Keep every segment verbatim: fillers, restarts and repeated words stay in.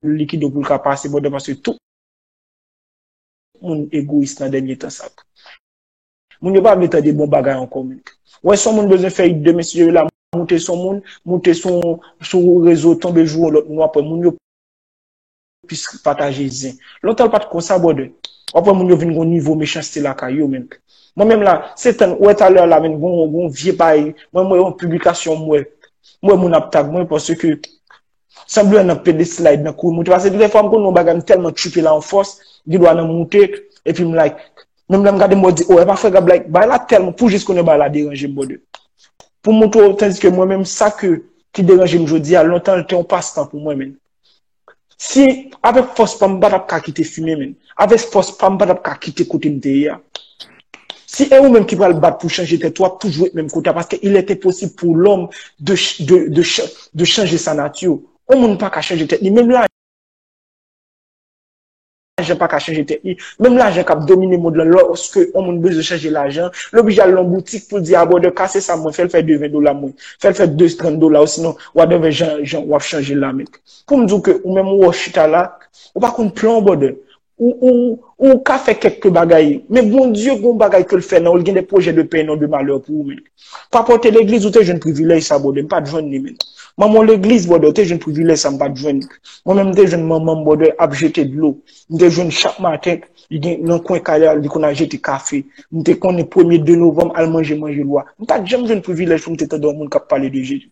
likido pou l ka pase, brother, paske tout moun egoyis nan dènye tan sa. Moun yo pa vle tande bon bagay ankò, menn. Wè, si yon moun bezwen fè it demen, si yo la moute sou moun, moute sou, sou rezo, tonbe jou yon lòt moun, w ap wè moun yo plis pataje zen. Lontan l pa t konsa, brother. W ap wè moun yo vin gon nivo mechanste lakay yo, menn. Mwen menm la, se tann, wè talè la, menn, gon, gon vye bay, mwen, mwen, yon piblikasyon, mwen, mwen, moun ap tag mwen, paske sanble nan pede slide nan kouri moute. Paske dèfwa m konn yon bagay, m tèlman tripe la yon fòs, gen dwa nan moute, epi m like. Menm lè m gade, m di, oh, e pa frè Gab like, bay la tèlman, pou jis konnen bay la deranje m, brother. Pou montre w, tandiske mwen menm, sa ke, ki deranje m jodi a, lontan l te yon pastan pou mwen, menn. Si, avèk fòs pa m, m pa t ap ka kite fimen, menn. Avèk fòs pa m, m pa t ap ka kite kote m te ye a. Si e ou menm ki pral bat pou chanje tèt ou, w ap toujou ret menm kote a, paske il est impossible pour l'homme de, ch- de, de, ch- de changer sa nature. Yon moun pa ka chanje tèt li, menm lajan pa ka chanje tèt li. Menm lajan k ap domine mond lan, lòske yon moun bezwen chanje lajan, l oblije al nan boutik pou l di, a, brother, kase sa mwen fè, l fè de ven dola mwen, fè l fè de trant dola, osinon, whatever jan, jan w ap chanje l la, menn. Pou m di w ke ou menm ou wè w chita la, ou pa konn plan w, brother. Ou, ou, ou ka fè kèk bagay, men Bondye gon bagay ke l fè nan ou, l gen de pwojè de pè e non de malè pou ou, menn. Papa w te legliz, ou te jwenn privilèj sa, brother, m pa t jwenn li, menn. Manman w legliz, brother, ou te jwenn privilèj sa, m pa t jwenn. Mwen menm, m te jwenn manman m, brother, ap jete dlo. M te jwenn chak maten, li gen nan kwen kay la, li konn al jete kafe. M te konnen premye de novanm, al manje, manje lwa. M pa t janm jwenn privilèj pou m te tande yon moun k ap pale de Jezi.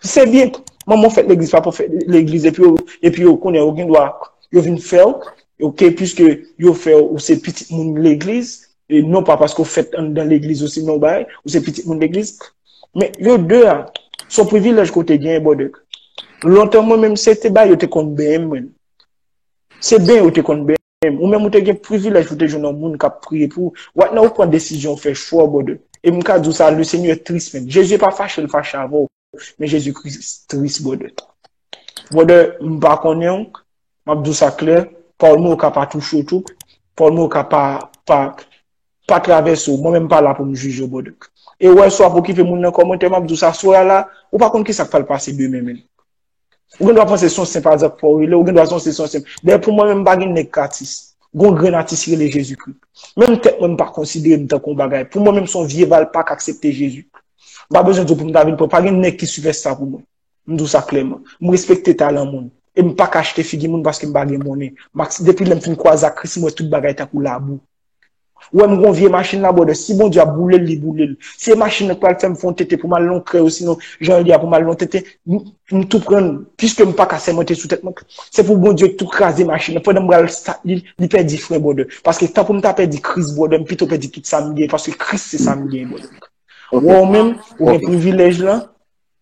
Se byen, manman w fèt legliz, papa w fèt legliz, epi yo, epi yo konnen yo gen dwa, yo vin fè w, ok, piske yo fè w, ou se pitit moun legliz, e non pa paske w fèt anndan legliz, osinon w bay, ou se pitit moun legliz. Men yo de a, se yon privilèj ke w te genyen, brother. Lontan mwen menm, se te bay yo te konn benyen mwen. Se benyen yo te konn benyen m. Ou menm, ou te gen privilèj pou te jwenn yon moun k ap priye pou ou. Right now, ou pran desizyon, ou fè chwa w, brother. E m ka di w sa, le Seigneur tris, menn. Jezi pa fache, l fache avè w. Men Jezi Kris tris, brother. Brother, m pa konnen w, m ap di w sa klè, pawòl mwen yo ka pa touche w tou, pawòl mwen yo ka pa, pa, pa travèse w, mwen menm m pa la pou m jije w, brother. E wè, si w ap okipe moun nan kòmantè, m ap di w sa, Soraya, ou pa konn kisa k pral pase demen, menn. Ou gen dwa panse se yon senp azak pa w rele, ou gen dwa panse se yon senp. Dayè, pou mwen menm, m pa gen nèg k atis. Gon grenn atis rele Jezikri. Menm tèt mwen, m pa konsidere m tankou yon bagay. Pou mwen menm, se yon vye valpa k aksepte Jezi. M pa bezwen di w pou m ta vin pran, pa gen nèg ki sipèsta pou mwen. M di w sa klèman. M respekte talan moun. E m pa ka achte figi moun paske m pa gen monnen. M ak- depi lè m fin kwaze ak Kris, m wè tout bagay tankou labou. Ou wè m gon vye machin la, brother, si Bondye ap boule l, li boule l. Si e machin nan k pral fè m fè yon tete pou m al nan yon krèy, osinon, jan l ye a pou m al nan yon tete, m, m tou pran l. Piske m pa ka sèmante sou tèt mwen, se pou Bondye tou kraze machin nan. Pandan m pral stat li, li pèdi fren, brother. Paske tan pou m ta pèdi Kris, brother, m pito pèdi tout sa m genyen, paske Kris se sa m genyen, brother. Ou wè, ou menm, ou gen privilèj lan,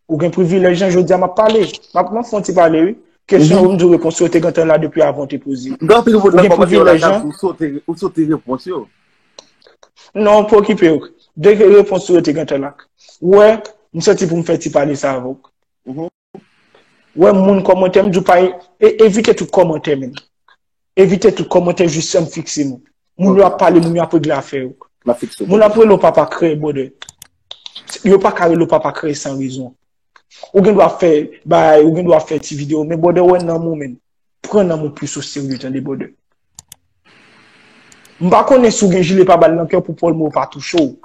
ou gen privilèj lan, jodi a m ap pale. M ap, m ap fè yon ti pale, wi. Kesyon yo, m di w repons yo te gentan la depi avan w te poze. M gen privilèj lan. Ou sote, ou sote repons yo. Non, pa okipe w. De repons yo te gentan la. Ou wè, m soti pou m fè ti pale sa avè w. Ou wè, moun kòmantè, m di w pa e-, e-, evite tout kòmantè, menn. Evite tout kòmantè, jis sèm fikse nou. Moun yo ap pale, moun yo ap regle afè yo. Moun ap rele w papa krèy, brother. Yo pa ka rele w papa krèy san rezon. Ou gen dwa fè bagay, ou gen dwa fè ti videyo, men brother, wè nanm ou, menn. Pran nanm ou plis o serye, tande, brother. M pa konnen si w gen jile pabal nan kè w pou pòl mwen pa touche w.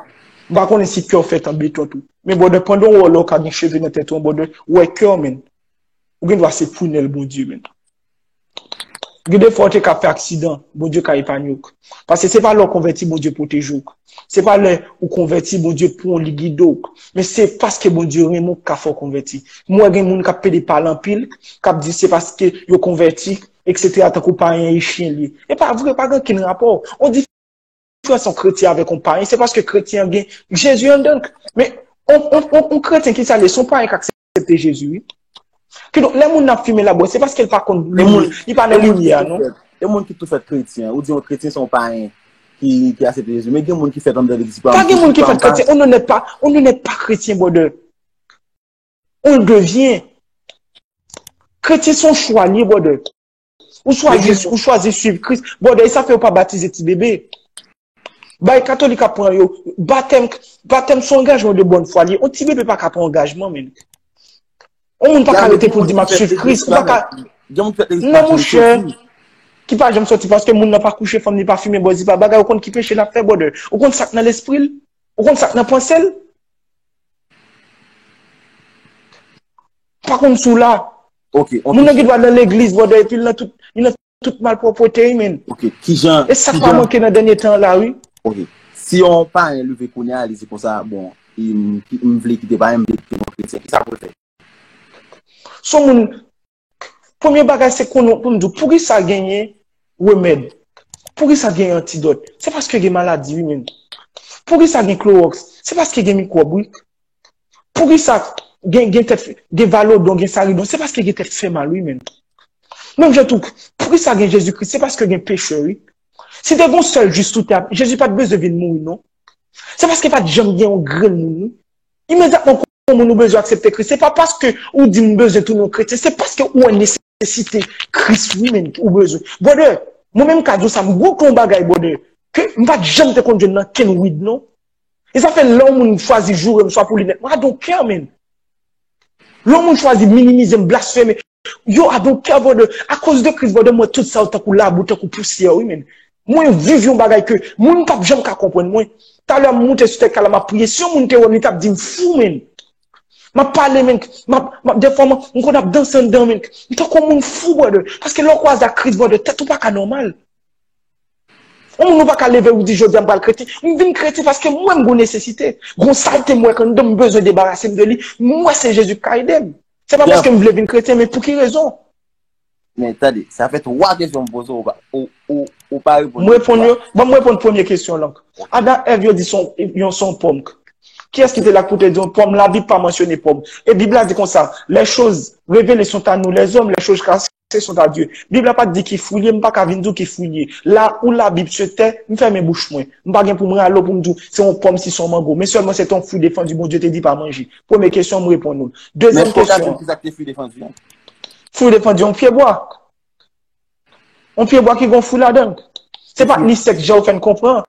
M pa konnen si kè w fèt an beton tou. Men brother, pandan w wè w ka gen cheve nan tèt ou, brother, wè kè w, menn. Ou gen dwa se prunelle Bondye, menn. Gen de fwa w te ka fè aksidan, Bondye ka epanye w. Paske se pa lè w konvèti Bondye pwoteje w. Se pa lè ou konvèti Bondye pran w, li gide w. Men se paske Bondye renmen w k ka fè w konvèti. M wè gen moun k ap pede pale anpil, k ap di se paske yo konvèti, et cetera, tankou payen e chen li ye. E pa vre, pa gen okenn rapò. On diferans yon kretyen avèk yon payen, se paske kretyen an gen Jezi anndan l. Men, yon, yon, yon, yon kretyen ki sa l ye, se yon payen k aksepte Jezi, wi. Kidonk, lè moun nan ap fimen l ap bwè, se paske l pa konn, li, li pa nan limyè a, non. Gen moun ki tou fèt kretyen, ou di yon kretyen se yon payen ki, ki aksepte Jezi, men gen moun ki fèt anndan legliz, pa gen moun ki fèt kretyen, on ne naît pas, on ne naît pas chrétien, brother. On le devient. Kretyen se yon chwa li ye, brother. Ou chwazi, ou chwazi swiv Kris. Brother, e sa fè yo pa batize ti bebe. Bay katolik ap pran yo. Batèm, batèm se yon angajman de bòn fwa li ye. Yon ti bebe pa ka pran angajman, menn. Yon moun pa ka rete pou l di, "M ap swiv Kris." Ou pa ka, Gen moun ki fèt nan Non, monchè, ki pa janm sòti paske moun nan pa kouche fanm li, pa fimen bòz li, pa bagay. Ou konn ki peche l ap fè, brother? Ou konn sa k nan lespri l? Ou konn sa k nan panse l? Pa konn si w la. Ok, on Moun nan gen dwa nan legliz, brother, epi l nan tout, li nan tout malpwòpte, wi, men. Ok, kijan, E sa k pa manke nan dènye tan la, wi. Ok. Si yon payen leve kounye a, li di konsa, bon, m, m vle kite payen, m vle kite yon kretyen, kisa pou l fè? Son moun, premye bagay se konnen pou m di w, poukisa genyen remèd? Poukisa genyen antidòt? Se paske gen maladi, wi, men. Poukisa gen klowòks? Se paske gen mikwòb, wi. Poukisa gen, gen tèt, gen valodon, gen saridon? Se paske gen tèt fè mal, wi, men. Menm jan tou, poukisa gen Jezikri? Se paske gen pechè, wi. Si te gon sèl jis sou tè a, Jezi pa t bezwen vin mouri, non. Se paske pa t janm gen yon grenn moun, wi. Imedyatman, kon moun ou bezwen aksepte Kris, se pa paske ou di m bezwen tounen yon kretyen, se paske ou wè nesesite Kris, wi, men, ou bezwen. Brother, mwen menm ka di w sa, m gwo kon bagay, brother, ke m pa t janm te konn jwenn nan kenn wid, non. E sa fè lè yon moun chwazi joure m swa pou linèt mwen, I don't care, man. Lè yon moun chwazi minimize m, blasfeme, yo, I don't care, brother. Akoz de Kris, brother, mwen tout sa yo tankou labou, tankou pousyè, wi, men. Mwen viv yon bagay ke moun p ap janm ka konprann mwen. Talè m moute sou tèt kay la, m ap priye. Si yon moun te wè m, li t ap di m fou, men. M ap pale, men. M ap, m ap, defwa, m, m konn ap danse anndan, men. M tankou yon moun fou, brother. Paske lè w kwaze ak Kris, brother, tèt ou pa ka nòmal. Yon moun ou pa ka leve ou di, "Jodi a m pral kretyen." M vin kretyen paske mwen m gon nesesite. Gon salte m wè k anndan m bezwen debarase m de li. M wè se Jezi k ka ede m. Se pa paske m vle vin kretyen, men pou ki rezon? Men tande, sa fè twa kesyon m poze w, ou pa, ou, ou, ou pa reponn M yo. Reponn yo. Ban m reponn premye kesyon lan. Adan Èv yo di se yon, yon, se yon pòm. Kiyès ki te la pou te di yon pòm? Labib pa mansyone pòm. E Bib la di konsa, les choses révélées sont à nous les hommes, les choses cachées sont à Dieu. Bib la pa t di ki fwi l ye, m pa ka vin di w ki fwi l ye. La où la Bible se tait, m fèmen bouch mwen. M pa gen pou m rale w pou m di w se yon pòm si se yon mango. Men sèlman se te yon fwi defandi Bondye te di pa manje. Premye kesyon, m reponn ou l. Dezyèm kesyon. Men èske w ka di m kisa k te fwi defandi an? Fwi defandi yon pyebwa. Yon pyebwa ki gon fwi ladan l. Se pa t ni sèks jan yo fè n konprann.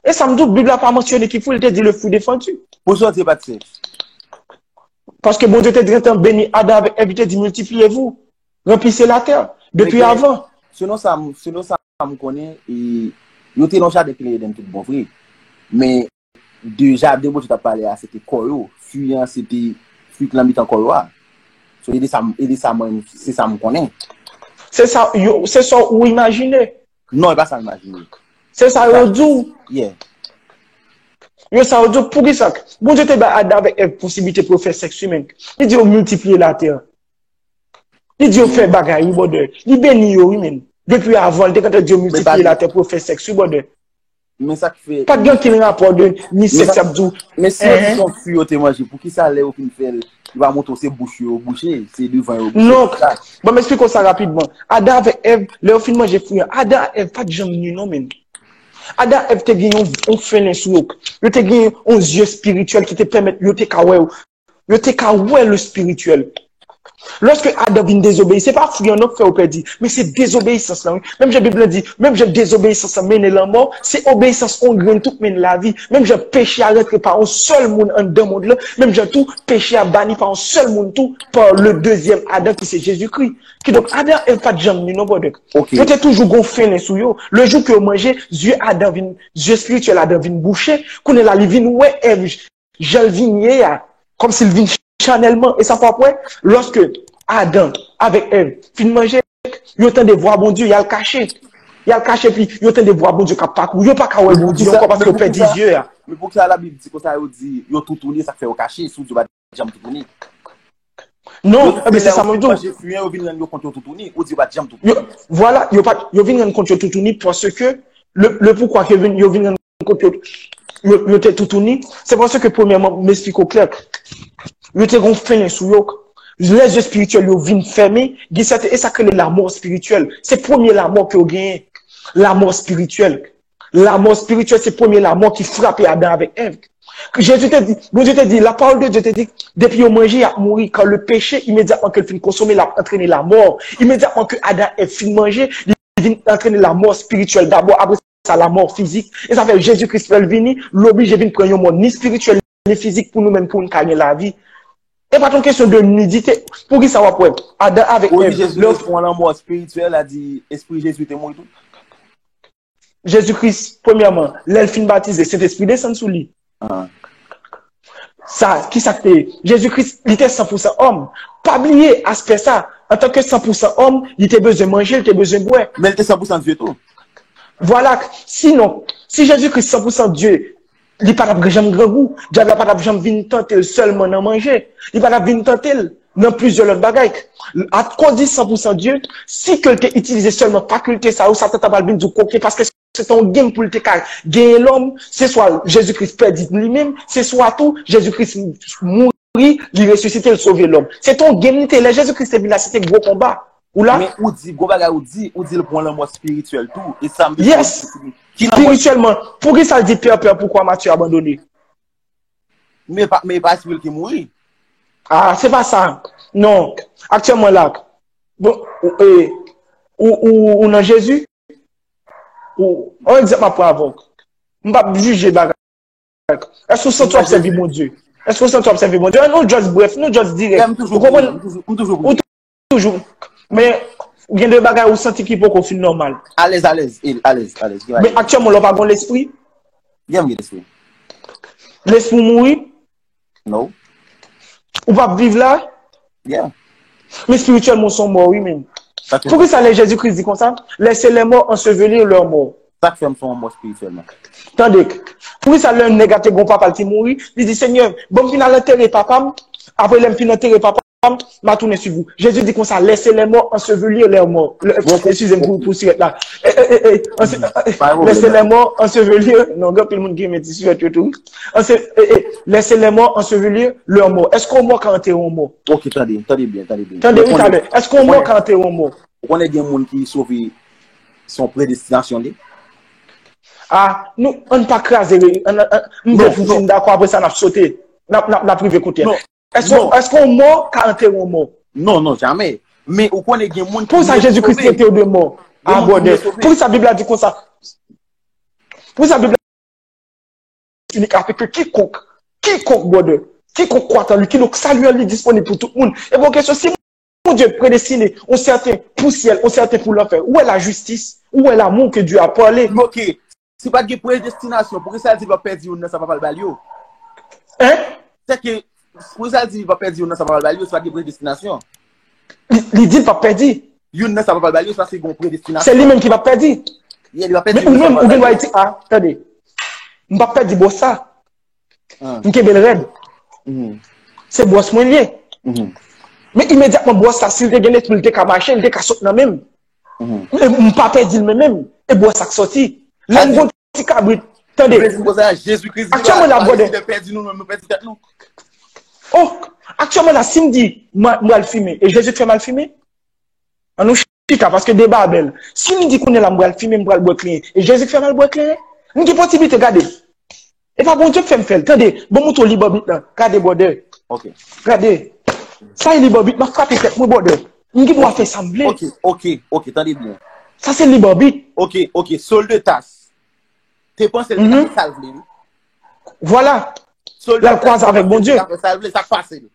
E sa m di w, Bib la pa mansyone ki fwi, li te di le fruit défendu. Pou sa w di e pa t sèks? Paske Bondye te gentan beni Adan avèk Èv, li te di, multipliez-vous, remplissez la terre. Depi avan. Selon sa m, selon sa m konnen, e, yo te nan jaden ki nan Eden tout bon vre. Men de jaden Bondye t ap pale a, se te kò yo. Fwi an, se te fwi ki nan mitan kò yo a. So, e de sa, e de sa mwen, se sa m konnen. Se sa, yo, se sa ou imajine. Non, e pa sa m imajine. Se sa yo di w. Yeah. Yo sa yo di w, poukisa? Bondye te bay Adan avèk Èv posiblite pou yo fè sèks imen. Li di yo miltipliye latè. Li di yo fè bagay, wi, brother. Li beni yo, wi, men. Depi avan, li te gentan di yo miltipliye latè pou yo fè sèks, wi, brother. Men sa k fè. Pa t gen okenn rapò de ni sèks y ap di w. Men si yo di se yon fwi yo te manje, poukisa lè yo fin fè l, yo pa montre w se bouch yo yo bouche, se devan yo bouche? Non, ban m eksplike w sa rapidman. Adan avèk Èv, lè yo fin manje fwi an, Adan ak Èv pa t janm ni non, men. Adan ak Èv te gen yon, yon fenlens sou yo. Yo te gen yon zye espirityèl ki te pèmèt yo te ka wè, yo te ka wè le spirituel. Lòske Adan vin dezobeyi, se pa fwi an non k fè yo pèdi, men se dezobeyisans lan, wi. Menm jan Bib la di, menm jan dezobeyisans lan mennen lanmò, se obeyisans on grenn tou k mennen lavi. Menm jan peche a rantre pa on sèl moun anndan mond lan, menm jan tou peche a bani pa on sèl moun tou, pa le dezyèm Adan ki se Jezikri. Kidonk, Adan ak Èv pa t janm ni non, brother. Yo te toujou gon fenlens sou yo. Le jou ke yo manje, zye Adan vin, zye espirityèl Adan vin bouche. Kounye la, li vin wè Èv jan l vin ye a, kòmsi l vin chanèlman. E sa w ap wè, lòske Adan avèk Èv fin manje, yo tande vwa Bondye, y al kache. Y al kache, epi yo tande vwa Bondye k ap pakouri. Yo pa ka wè Bondye ankò paske yo pèdi zye a. Men poukisa Labib di konsa, yo di yo toutouni, sa k fè yo kache, si w di yo pa t janm toutouni? Non, ebyen, se sa mwen di w. Yo manje fwi an, yo vin rann yo kont yo toutouni, ou di yo pa t janm toutouni. Vwala, yo pa t, yo vin rann kont yo toutouni paske le, le poukwa ke yo vin, yo vin rann kont yo, yo, yo te toutouni, se paske premyèman, m esplike w klè, yo te gon fenlens sou yo. Lèzye espirityèl yo vin fèmen, gen sèten, e sa k rele lamò espirityèl. Se premye lamò ke yo genyen. Lamò espirityèl. Lamò espirityèl, se premye lamò ki frape Adan avèk Èv. Jezi te di, Bondye te di, la parole de Dieu te di, depi yo manje, y ap mouri. Kan le peche, imedyatman ke l fin konsome, l ap antrene lamò. Imedyatman ke Adan ak Èv fin manje, li vin antrene lamò espirityèl dabò, apre sa lamò fizik. E sa fè Jezi Kris lè l vini, l oblije vin pran yon mò ni espirityèl, ni fizik pou nou menm, pou n ka gen lavi. E pa t yon kesyon de nidite. Poukisa w ap wè Adan avèk Ev, lè yo pran lanmò espirityèl, a di Espri Jezi te mouri tou? Jezi Kris, premyèman, lè l fin batize, Sentespri desann sou li. Sa, ki sa k te ye? Jezi Kris, li te san pou san òm. Pa bliye aspè sa. Antanke san pou san òm, li te bezwen manje, li te bezwen bwè. Men li te san pou san Dye tou. Vwala. Sinon, si Jezi Kris san pou san Dye, li pa t ap janm grangou. Dyab la pa t ap janm vin tante l sèlman nan manje. Li pa t ap vin tante l nan plizyè lòt bagay. Akoz li san pou san Dye, si ke l te itilize sèlman fakilte sa yo, Satan ta pral vin di w koke, paske se te yon game pou l te ka genyen lòm. Se swa Jezi Kris pèdi li menm, se swa tou Jezi Kris mouri, li resisite, l sove lòm. Se te yon game li te ye. Lè Jezi Kris te vin la, se te gwo konba. Ou la? Men ou di, gwo bagay ou di, ou di l pran lanmò espirityèl tou. E sa m bezwen di. Yes! Espirityèlman, poukisa l di Pyè, Pyè, poukwa Matye abandone? Men pa, men pa espri l ki mouri. Ah, se pa sa. Non. Aktyèlman la, bon, ou, e, ou, ou, ou nan Jezi? Ou, yon egzanp m ap pran avè w. M p ap jije bagay. Èske w santi w ap sèvi Bondye? Èske w santi w ap sèvi Bondye? An nou just brèf, nou just dirèk. Ou konprann? Ou toujou. Men, ou gen de bagay ou santi ki poko fin nòmal. Alèz, alèz, alèz, alèz. Men aktyèlman, la w pa gen lespri? Yeah, m gen lespri. Lespri w mouri? No. Ou p ap viv la? Yeah. Men espirityèlman, w se yon mò, wi, men. Poukisa lè Jezi Kris di konsa, laissez les morts ensevelir leurs morts? Sa k fè m se yon mò espirityèlman. Tande, poukisa lè yon nèg a te gen yon papa l ki mouri, li di, Senyè, ban m vin al antere papa m, apre lè m fin antere papa m, m a tounen swiv ou. Jezi di konsa, laissez les morts ensevelir leurs morts. Eskize m pou, pou sirèt la. Laissez les morts ensevelir. Non, gen anpil moun ki renmen ti sirèt yo tou. Laissez les morts ensevelir leurs morts. Èske yon mò ka antere yon mò? Ok, tande, tande byen, tande byen. Tande wi talè. Èske yon mò ka antere yon mò? Ou konnen gen moun ki sove se yon predestinasyon li? Ah, nou, ann pa kraze, ann, ann, m vle pou fin dakò, apre sa n ap sote. N ap, n ap, n ap rive kote a. Èske, èske yon mò ka antere yon mò? Non, non, jamè. Men ou konnen gen moun ki. Poukisa Jezi Kris trete yo de mò? Ah, brother. Poukisa Bib la di konsa? Poukisa Bib la di inik afin ke kikonk, kikonk, brother, kikonk kwat an li, kidonk sali an li disponib pou tout moun. E bon kesyon, si Bondye predestine yon sèten pou syèl, yon sèten pou lanfè, ou wè lajistis, ou wè l'amour que Dieu a parlé. Ok. Si pa t gen predestinasyon, poukisa l di l p ap pèdi youn nan sa papa l ba l yo? Hein? Sèke, poukisa l di l p ap pèdi youn nan sa papa l ba l yo, si pa t gen predestinasyon? Li, li di l p ap pèdi. Youn nan sa papa l ba l yo, se paske gen yon predestinasyon. Se li menm ki p ap pèdi. Yeah, li p ap pèdi youn nan sa papa l ba l yo. Men ou menm, ou gen dwa di, ah, tande. M p ap pèdi bòs sa. M kenbe l rèd. Se bwòs mwen l ye. Men imedyatman bwòs la, si l te gen lespri, l te ka mache, l te ka sot nan men m. M pa pèdi l men menm. E bwòs la k sòti. Lè m gon ti kabrit, tande. Aktyèlman la, brother. Oh, aktyèlman la, si m di, m pral fimen, e Jezi k fè m al fimen? Ann nou chita, paske deba bèl. Si m di kounye a la m pral fimen, m pral bwè kleren, e Jezi k fè m al bwè kleren? M gen posiblite, gade. E pa Bondye k fè m fè l. Tande, bon, m montre w lib abit lan. Gade, brother. Gade. Sa e lib abit, m ap frape tèt mwen, brother. M gen dwa fè sa m vle. Ok, ok, ok, tande byen. Sa se lib abit. Ok, ok, Saul de Tarse te panse l te ka fè sa l vle, wi. Vwala. L al kwaze avèk Bondye. Sa k pase l?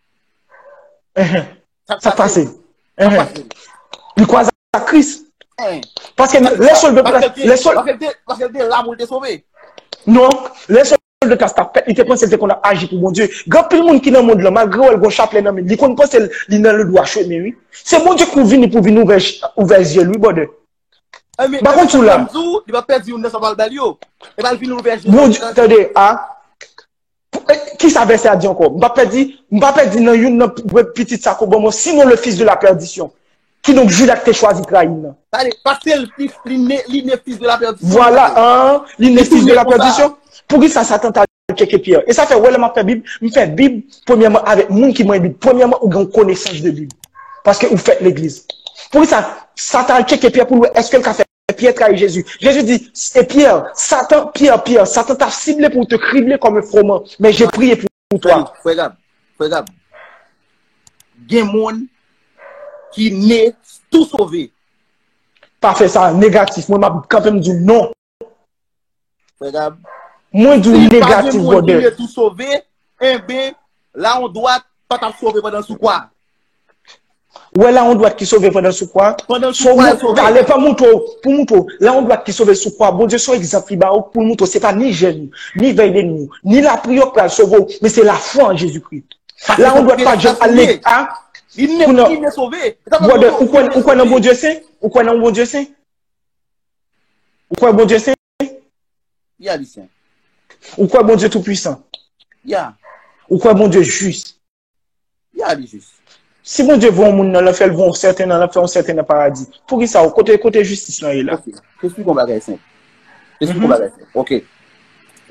Sa k pase l? Li kwaze ak Kris. Paske lè Sòl de Tars, lè Sòl. Paske l te la pou l te sove. Non, lè Sòl de Tars t ap fèt, li te panse l te konn ap aji pou Bondye. Gen anpil moun ki nan mond lan, malgre w wè l gon chaplè nan men l, li konn panse l, li nan le droit chemin, wi. Se Bondye k pou vini pou vin ouvè, ouvè zye l, wi, brother. M pa konn si w la. Li p ap pèdi youn nan sa papa l ba l yo. E pa l vin ouvè zye l. Bondye, tande, a. Kisa vèsè a di ankò? M p ap pèdi, m p ap pèdi nan youn nan pitit sa ke w ban mwen, sinon le fils de la perdition. Kidonk, Jida ki te chwazi trayi l nan. Paske li, li ne, li ne fils de la perdition. Vwala, an, li ne fils de la perdition. Poukisa Satan t al tcheke Pyè? E sa fè, wè, lè m ap fè Bib, m fè Bib, premyèman, avèk moun ki renmen Bib. Premyèman, ou gen yon konesans de Bib. Paske ou fèt legliz. Poukisa Satan al tcheke Pyè pou l wè èske l ka fè Pyè trayi Jezi. Jezi di, e Pyè, Satan, Pyè, Pyè, Satan t'a ciblé pour te cribler comme un froment, mais j'ai prié pour toi. Frè Gab, frè Gab, gen moun ki ne tou sove. Pa fè sa, negatif. Mwen, m ap kanpe, m di w non. Frè Gab, mwen di w negatif, brother. Si pa gen moun ki ne tou sove, enben, la on dwat, t ap sove pandan l sou kwa. Ou wè la yon dwat ki sove pandan l sou kwa? Pandan l sou kwa, l sove. Talè pa moutre w, pou moutre w. La yon dwat ki sove sou kwa. Bondye se yon egzanp li ba ou pou l moutre w. Se pa ni jèn ou, ni vèy de nwi ou, ni lapriyè k pral sove w, men se lafwa an Jezikri. La yon dwat pa janm al legliz. Li ne, li ne sove. Brother, ou kwè, ou kwè nan Bondye sen? Ou kwè nan Bondye sen? Ou kwè Bondye sen? Ya, li sen. Ou kwè Bondye tou pwisan? Ya. Ou kwè Bondye jis? Ya, li jis. Si Bondye voye yon moun nan lanfè, l voye yon sèten nan lanfè, yon sèten nan paradi, poukisa ou, kote, kote jistis lan ye la? Ok. Te esplike yon bagay senp. Te esplike yon bagay senp. Ok.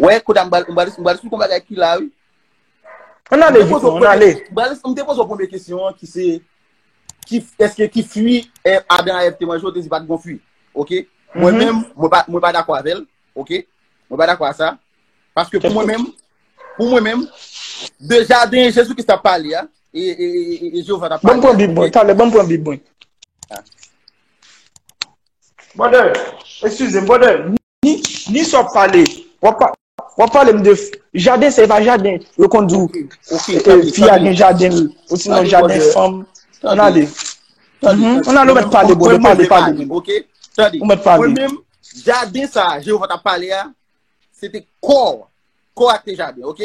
Wè, kote m pral, m pral, m pral esplike yon bagay ki la, wi. Ann ale vit, non, ann ale. M pral, m te poze w premye kesyon an ki se, ki, èske ki fwi, eh, Adan ak Èv te manje, ou te di pa t gon fwi. Ok? Mwen menm, mwen pa, mwen pa dakò avè l. Ok? Mwen pa dakò a sa. Paske pou mwen menm, pou mwen menm, de jaden Jezi Kris t ap pale a, e, e, e, e, e Jewova t ap pale a. Ban m pran Bib mwen, talè, ban m pran Bib mwen. Brother, eskize m, brother. Ni, ni sa w ap pale. W ap pa-, w ap pale m de f-, jaden, se pa jaden. Yo konn di w, eh, fi a gen jaden l, osinon jaden fanm. Ann ale. Ann ale, ou mèt pale, brother, pale, pale, pale. Ou mèt pale. Mwen menm, jaden sa a, Jewova t ap pale a, se te kò, kò a k te jaden, ok?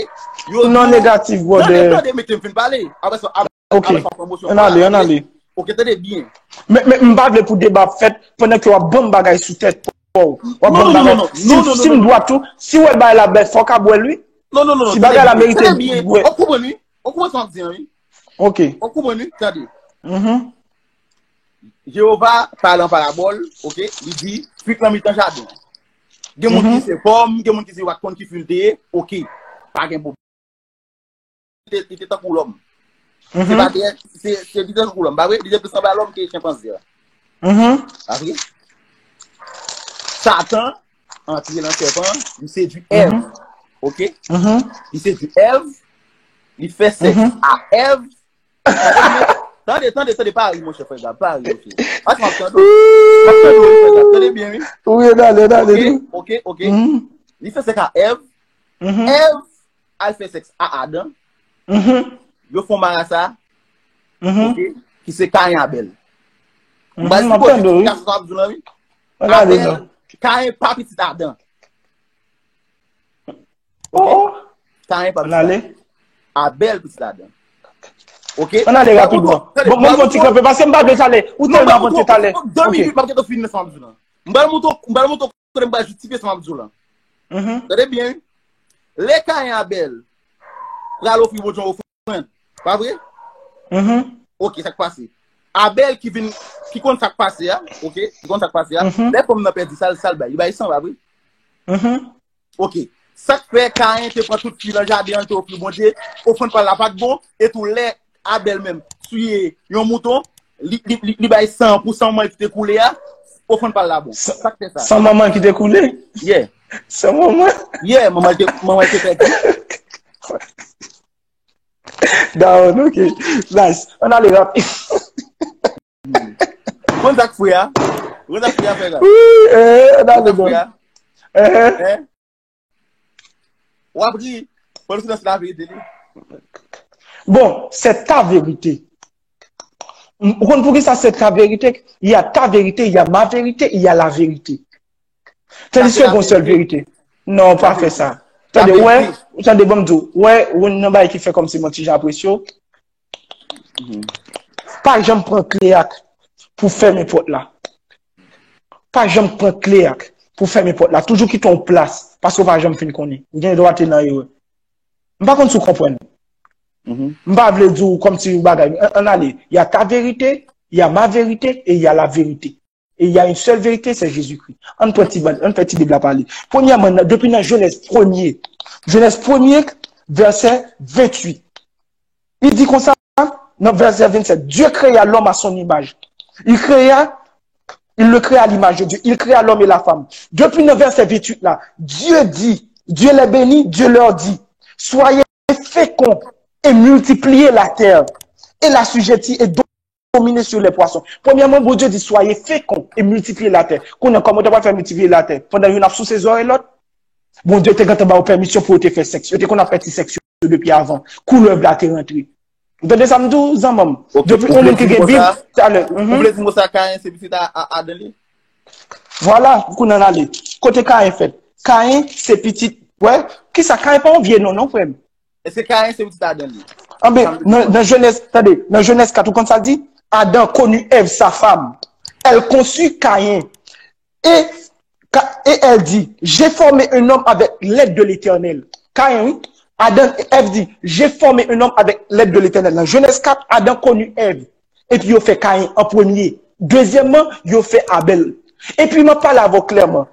Non negatif, brother. Tande, tande, mete m fin pale. Apre sa, apre sa, pran mosyon. Ann ale, ann ale. Ok, tande byen. Men, men, m pa vle pou deba ap fèt pandan ke w ap ban m bagay sou tèt pa w. W ap ban m bagay. Si, si m dwat tou, si w wè bagay la bèl, fò w ka bwè l, wi. Non, non, non, non. Si bagay la merite bwè. Ou konprann, wi? Ou konprann sa m ap di an, wi? Ok. Ou konprann, wi? Tande. Jewova pale an parabòl, ok? Li di, fwi k nan mitan jaden an. Gen moun ki se pòm, gen moun ki se yo pa t konn ki fwi l te ye, ok. Pa gen pwoblèm. Li te, li te tankou lòm. Se pa de, se, se li te tankou lòm, pa vre? Li te plis sanble a lòm ke chenpanze a. Pa vre? Satan antre nan sèpan, li sedui Èv. Ok? Li sedui Èv, li fè sèks a Èv. Tande, tande, tande, pa ri, monchè, frè Gab, pa ri, monchè. Paske m ap tande w. M ap tande w, frè Gab. Tande byen, wi. Wi, tande, tande. Ok, ok, ok. Li fè sèks a Èv. Èv al fè sèks a Adan. Yo fè yon marasa. Ok, ki se Kayen Abèl. M pral esplike w eksplikasyon sa w ap di w lan, wi. Abèl, Kayen pa pitit Adan. Ok? Kayen pa pitit Adan. Abèl pitit Adan. Ok? Ann ale rapidman. Bon, mwen fè yon ti kanpe, paske m pa vle talè. Ou tèlman avanse talè. Ok. De minit, m ap gentan fini sa m ap di w lan. M pral montre w, m pral montre w kote m pral jistifye sa m ap di w lan. Tande byen, wi. Lè Kayen Abèl pral ofri Bondye yon ofrann, pa vre? Ok, sa k pase? Abèl ki vin, ki konn sa k pase a, ok, ki konn sa k pase a, lè fanm nan pèdi sa l, sa l bay, li bay san, pa vre? Ok. Sa k fè Kayen te pran tout fwi nan jaden an, li te ofri Bondye, ofrann pa l la pa t bon, e tou lè Abèl menm tiye yon mouton, li, li, li, li bay san an pou san manman l ki te koule a, ofrann pa l la bon. Sa k fè sa? San manman l ki te koule? Yeah. San manman? Yeah, manman l te, manman l te pèdi. Dawon, ok. Nice. Ann ale rapid. Ou konn sa k fre a? Ou konn sa k fre a, frè Gab? Wi, eh, ann ale donk. Hein? W ap ri. Pran silans la verite li. Bon, c'est ta vérité. Ou konn poukisa c'est ta vérité? Il y a ta vérité, il y a ma vérité, il y a la vérité. Tandiske gon sèl verite. Non, pa fè sa. Tande, wè, tande, ban m di w, wè, ou nan bagay ki fè kòmsi mwen ti jan apresye w. Pa janm pran kle ak pou fèmen pòt la. Pa janm pran kle ak pou fèmen pòt la. Toujou kite yon plas, paske w pa janm fin konnen. Ou gen dwa te nan erè. M pa konn si w konprann. M pa vle di w kòmsi yon bagay. Ann, ann ale. Y a ta vérité, y a ma vérité et y a la vérité. Et il y a une seule vérité, c'est Jésus-Christ. Ann pran ti, ann fè ti Bib la pale. Premyèman, nan, depi nan Jenèz premye, Jenèz premye, vèsè venntuit. Li di konsa, nan vèsè vennsèt, Dieu créa l'homme à son image. Il créa, il le créa à l'image de Dieu. Il créa l'homme et la femme. Depi nan vèsè venntuit la, Dieu dit, Dieu les bénit, Dieu leur dit, soyez féconds et multipliez la terre et l'assujettir et dominer sur les poissons. Premyèman, Bondye di, soyez féconds et multipliez la terre. Kounye a, kòman w ta pral fè miltipliye latè? Pandan youn ap souse zòrèy lòt? Bondye te gentan ba yo pèmisyon pou yo te fè sèks. Yo te konn ap fè ti sèks yo depi avan. Kou lèv la te rantre. Tande sa m di w, zanmanm. Depi yon moun ki gen Bib, talè. Ou vle di m konsa, Kayen se pitit a, a Adan li? Vwala, kounye a n ale. Kote Kayen fèt? Kayen se pitit, wè, kisa Kayen pa yon vye non, non, frè m. Èske Kayen se pitit Adan li? Anben, nan, nan Jenèz, tande, nan Jenèz kat, ou konn sa l di? Adam connut Èv, sa femme. Elle conçut Caïn. Et, et elle dit, j'ai formé un homme avec l'aide de l'Éternel. Kayen, wi. Adan, Èv di, j'ai formé un homme avec l'aide de l'Éternel. Nan Jenèz kat, Adan connut Èv. Epi yo fè Kayen an premye. Dezyèmman, yo fè Abèl. Epi m ap pale avè w klèman.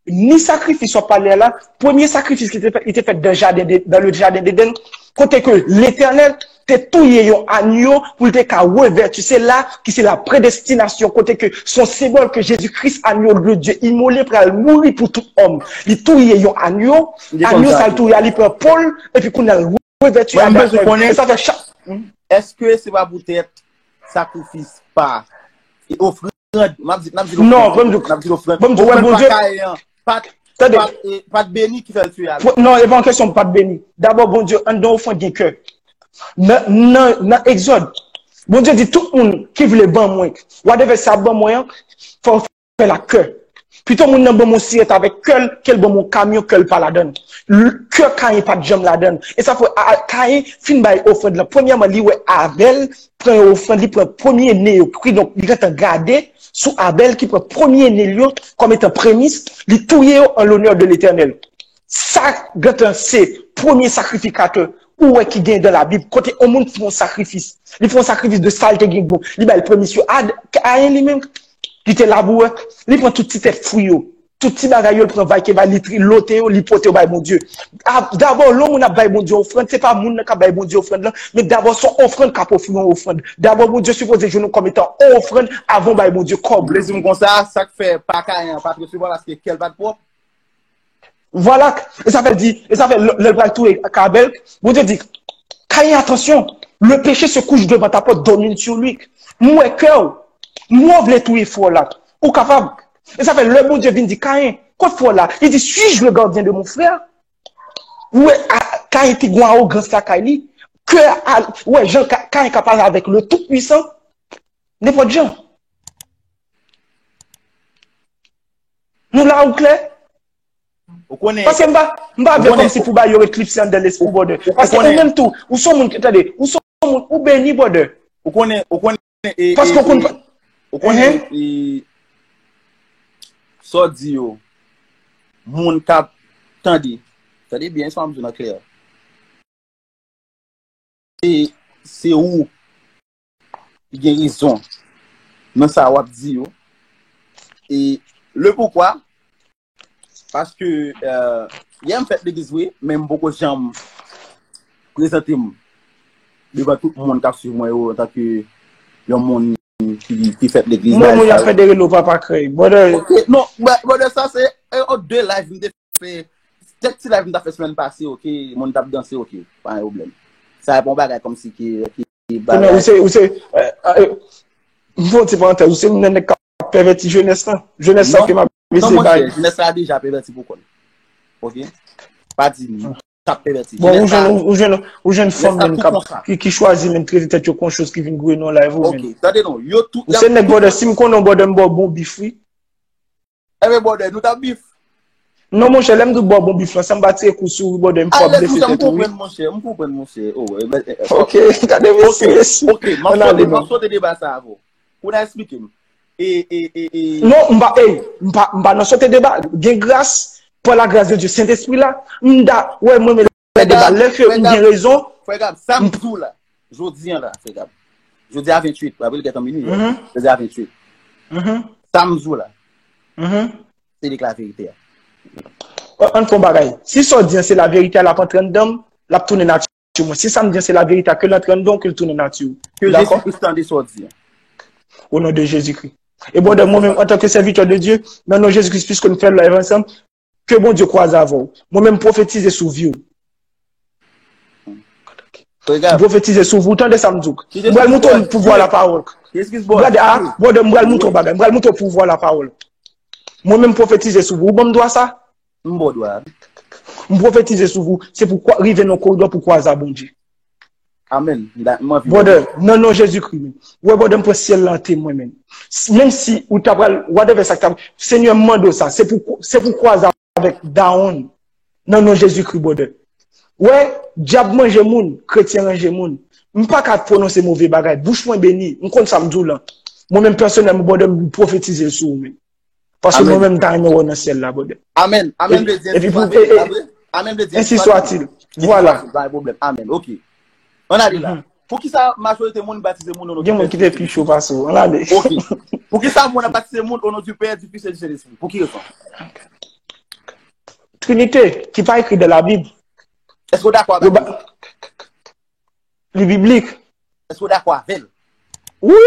Ni sakrifis w ap pale a la, premye sakrifis ki te fèt, li te fèt dan jaden de, dans le jardin d'Éden, kote ke Letènèl te touye yon anyo pou l te ka revèti. Se la ki se la predestinasyon, kote ke se yon senbòl ke Jezi Kris, anyo de Dye imole, pral mouri pou tout òm. Li touye yon anyo, anyo sa l touye a, li pran po l, epi kounye a l revèti a. E sa fè chak. Èske se pa poutèt sakrifis pa e ofrann? N ap di, n ap di lofrann. Non, ban m di w, n ap di lofrann. Ban m di w, wè, Bondye pa Kayen an, pa t, tande, pa t, e, pa t beni ki fè l touye a. Non, e pa yon kesyon pa t beni. Dabò, Bondye, anndan ofrann gen kè. Nan, nan, nan Egzòd, Bondye di tout moun ki vle ban mwen, whatever sa ap ban mwen an, fò w fè l ak kè. Pito moun nan ban m yon sirèt avèk kè l, ke l ban m yon kamyon kè l pa ladan l. L-, kè Kayen pa t janm ladan l. E sa fè a, a, Kayen fin bay ofrann lan. Premyèman, li wè Abèl pran yon ofrann, li pran premye ne yo. Kidonk, li gentan gade sou Abèl ki pran premye ne l yo kòm etan premis, li touye yo an lonè de Letènèl. Sa gentan se premye sakrifikatè ou wè ki gen dan Labib, kote yon moun fè yon sakrifis. Li fè yon sakrifis de sa l te gen bon. Li bay premis yo. Ad-, Kayen li menm, li te labourè, li pran tout ti tèt fwi yo. Tout ti bagay yo, li pran vay ke vay, li tri-, lote yo, li pote yo bay Bondye. A, dabò, lè yon moun ap bay Bondye ofrann, se pa moun nan k ap bay Bondye ofrann lan, men dabò, se yon ofrann k ap ofri yon ofrann. Dabò, Bondye sipoze jwenn ou kòm etan yon ofrann avan w bay Bondye kòb. Ou vle di m konsa, sa k fè pa Kayen an pa t resevwa, paske kè l pa t pwòp? Vwala, e sa fè l di, e sa fè lè, lè l pral touye Abèl, Bondye di, Kayen, attention, le péché se couche devant ta porte, domine sur lui. M wè kè w, m wè w vle touye frè w la. Ou kapab. E sa fè lè Bondye vin di, Kayen, kot frè w la? Li di, suis-je le gardien de mon frère? Ou wè, a, Kayen te gen awogans lakay li. Kè a, ou wè, jan Ka-, Kayen ka pale avèk le Tout-Puissant. Nenpòt jan. Nou la ou klè? Ou konnen. Paske m pa, m pa vle kòmsi pou ba yo eklipse anndan lespri w, brother. Paske ou menm tou, ou se yon moun ki, tande, ou se yon moun, ou beni, brother. Ou konnen, ou konnen, e, paske ou konn, ou konnen, e, sa w di yo, moun k ap tande, tande byen sa m di w nan klè. Se, se ou ki gen rezon nan sa w ap di yo. E le poukwa, paske, euh, yè m fèt legliz vre, men m poko janm prezante m devan tout moun k ap swiv mwen yo antanke yon moun ki, ki fèt legliz. Mwen, moun y ap fè dere lo papa krèy. Brother. Ok, non, brother, sa se, e, de live m te fè, kèk ti live m ta fè semèn pase, ok, moun t ap danse, ok, pa gen pwoblèm. Sa e pa yon bagay kòmsi ki, ki bagay. Ou se, ou se, e, e, m fè yon ti parantèz, ou se youn nan nèg k ap pèvèti jenès lan. Jenès sa ke m ap eseye bay. Non, monchè, jenès la deja pèvèti pou kò l. Ok? Pa di m t ap pèvèti. Bon, ou jwenn, ou jwenn, ou jwenn fanm menm k ap, ki, ki chwazi menm trete tèt yo kon choz ki vin gouye nan live ou menm. Ok, tande non, yo tout. Ou se nèg, brother, si m konnen w, brother, m ba w bon bif, wi. Enben, brother, nou t ap bif. Non, monchè, lè m di w ba w bon bif lan, san m pa tire kou sou ou, brother, m pwòp blese tèt ou, wi. M konprann, monchè, m konprann, monchè. Oh, enben, e, e, ok, gade mesye, mesye. Ok, m ap sote, m ap sote deba sa avè w. Pou n a eksplike m. E, e, e, e. Non, m pa, ey, m pa, m pa nan sote deba. Gen gras, pa la grâce de Dieu, Sentespri la, m da, wè, mwen, men lè deba, lè ke m gen rezon. Frè Gab, sa m di w la, jodi a la, frè Gab. Jodi a venntuit, w ap li gentan minui, jodi a venntuit. Sa m di w la, se li k laverite a. An, ann fè yon bagay. Si sa w di an se laverite a, l ap antre anndan m, l ap tounen nati mwen. Si sa m di an se laverite a, ke l antre anndan w, ke l tounen nati w. Ke Jezi Kris tande sa w di an. Au nom de Jésus-Christ. E brother, mwen menm, antanke sèvitè de Dye, nan non Jezi Kris, piske nou fè live ansanm, ke Bondye kwaze avè w. Mwen menm, m pwofetize sou vi w. M pwofetize sou vi w, tande sa m di w. M pral montre w pouvwa lapawòl. Gade, a, brother, m pral montre w bagay. M pral montre w pouvwa lapawòl. Mwen menm, m pwofetize sou vi w. Ou ban m dwa sa? M ba w dwa. M pwofetize sou vi w. Se pou kwa-, rive nan koridò pou kwaze a Bondye. Amèn. M da- m anvi wè. Brother, nan non Jezikri, men. Wè, brother, m pran syèl la an temwen, men. S- Menm si ou ta pral, whatever sa k ta, Senyè, m mande w sa. Se pou, se pou kwaze avèk dawonn. Nan non Jezikri, brother. Wè, dyab manje moun, kretyen ranje moun. M pa ka pwononse move bagay. Bouch mwen beni. M konn sa m di w lan. Mwen menm pèsonèlman, brother, m pwofetize l sou ou menm. Paske mwen menm, m ta renmen wè w nan syèl la, brother. Amèn. Amèn vle di ensi swatil, pa vre? Amèn vle di ensi swatil. Vwala. Pa gen pwoblèm. Amèn. Ok. Ann ale la. Poukisa majorite moun batize moun o non di Pè, di Fis e di Sentespri? Gen moun ki te pi cho pase w. Ann ale. Ok. Poukisa moun ap batize moun o non di Pè, di Fis e di Sentespri? Pou ki rezon? Trinite, ki pa ekri dan Labib. Èske w dakò avèk li? Li biblik. Èske w dakò avè l? Wi.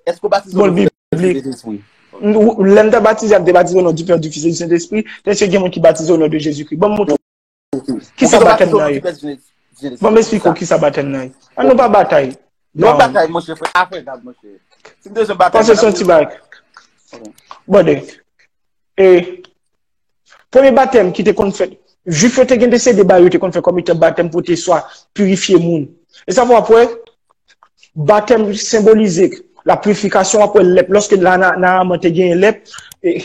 Èske w batize o non di Pè, di Fis e di Sentespri? Lè m te batize, m te batize o non di Pè, di Fis e di Sentespri. Èske gen moun ki batize o non de Jezikri? Ban m montre w. Kisa batèm nan ye? Ban m esplike w kisa batèm nan ye. An nou pa batay. Non, batay, monchè, frè. Afè gad, monchè. Si m te bezwen batay, pase son ti bagay. Bon, de. E, premye batèm ki te konn fèt, Jwif yo te gen de se de bagay yo te konn fè kòm etan batèm pou te swa pirifye moun. E sa fè w ap wè, batèm senbolize la purifikasyon, w ap wè lèp, lòske la, na, Naaman te genyen lèp, e,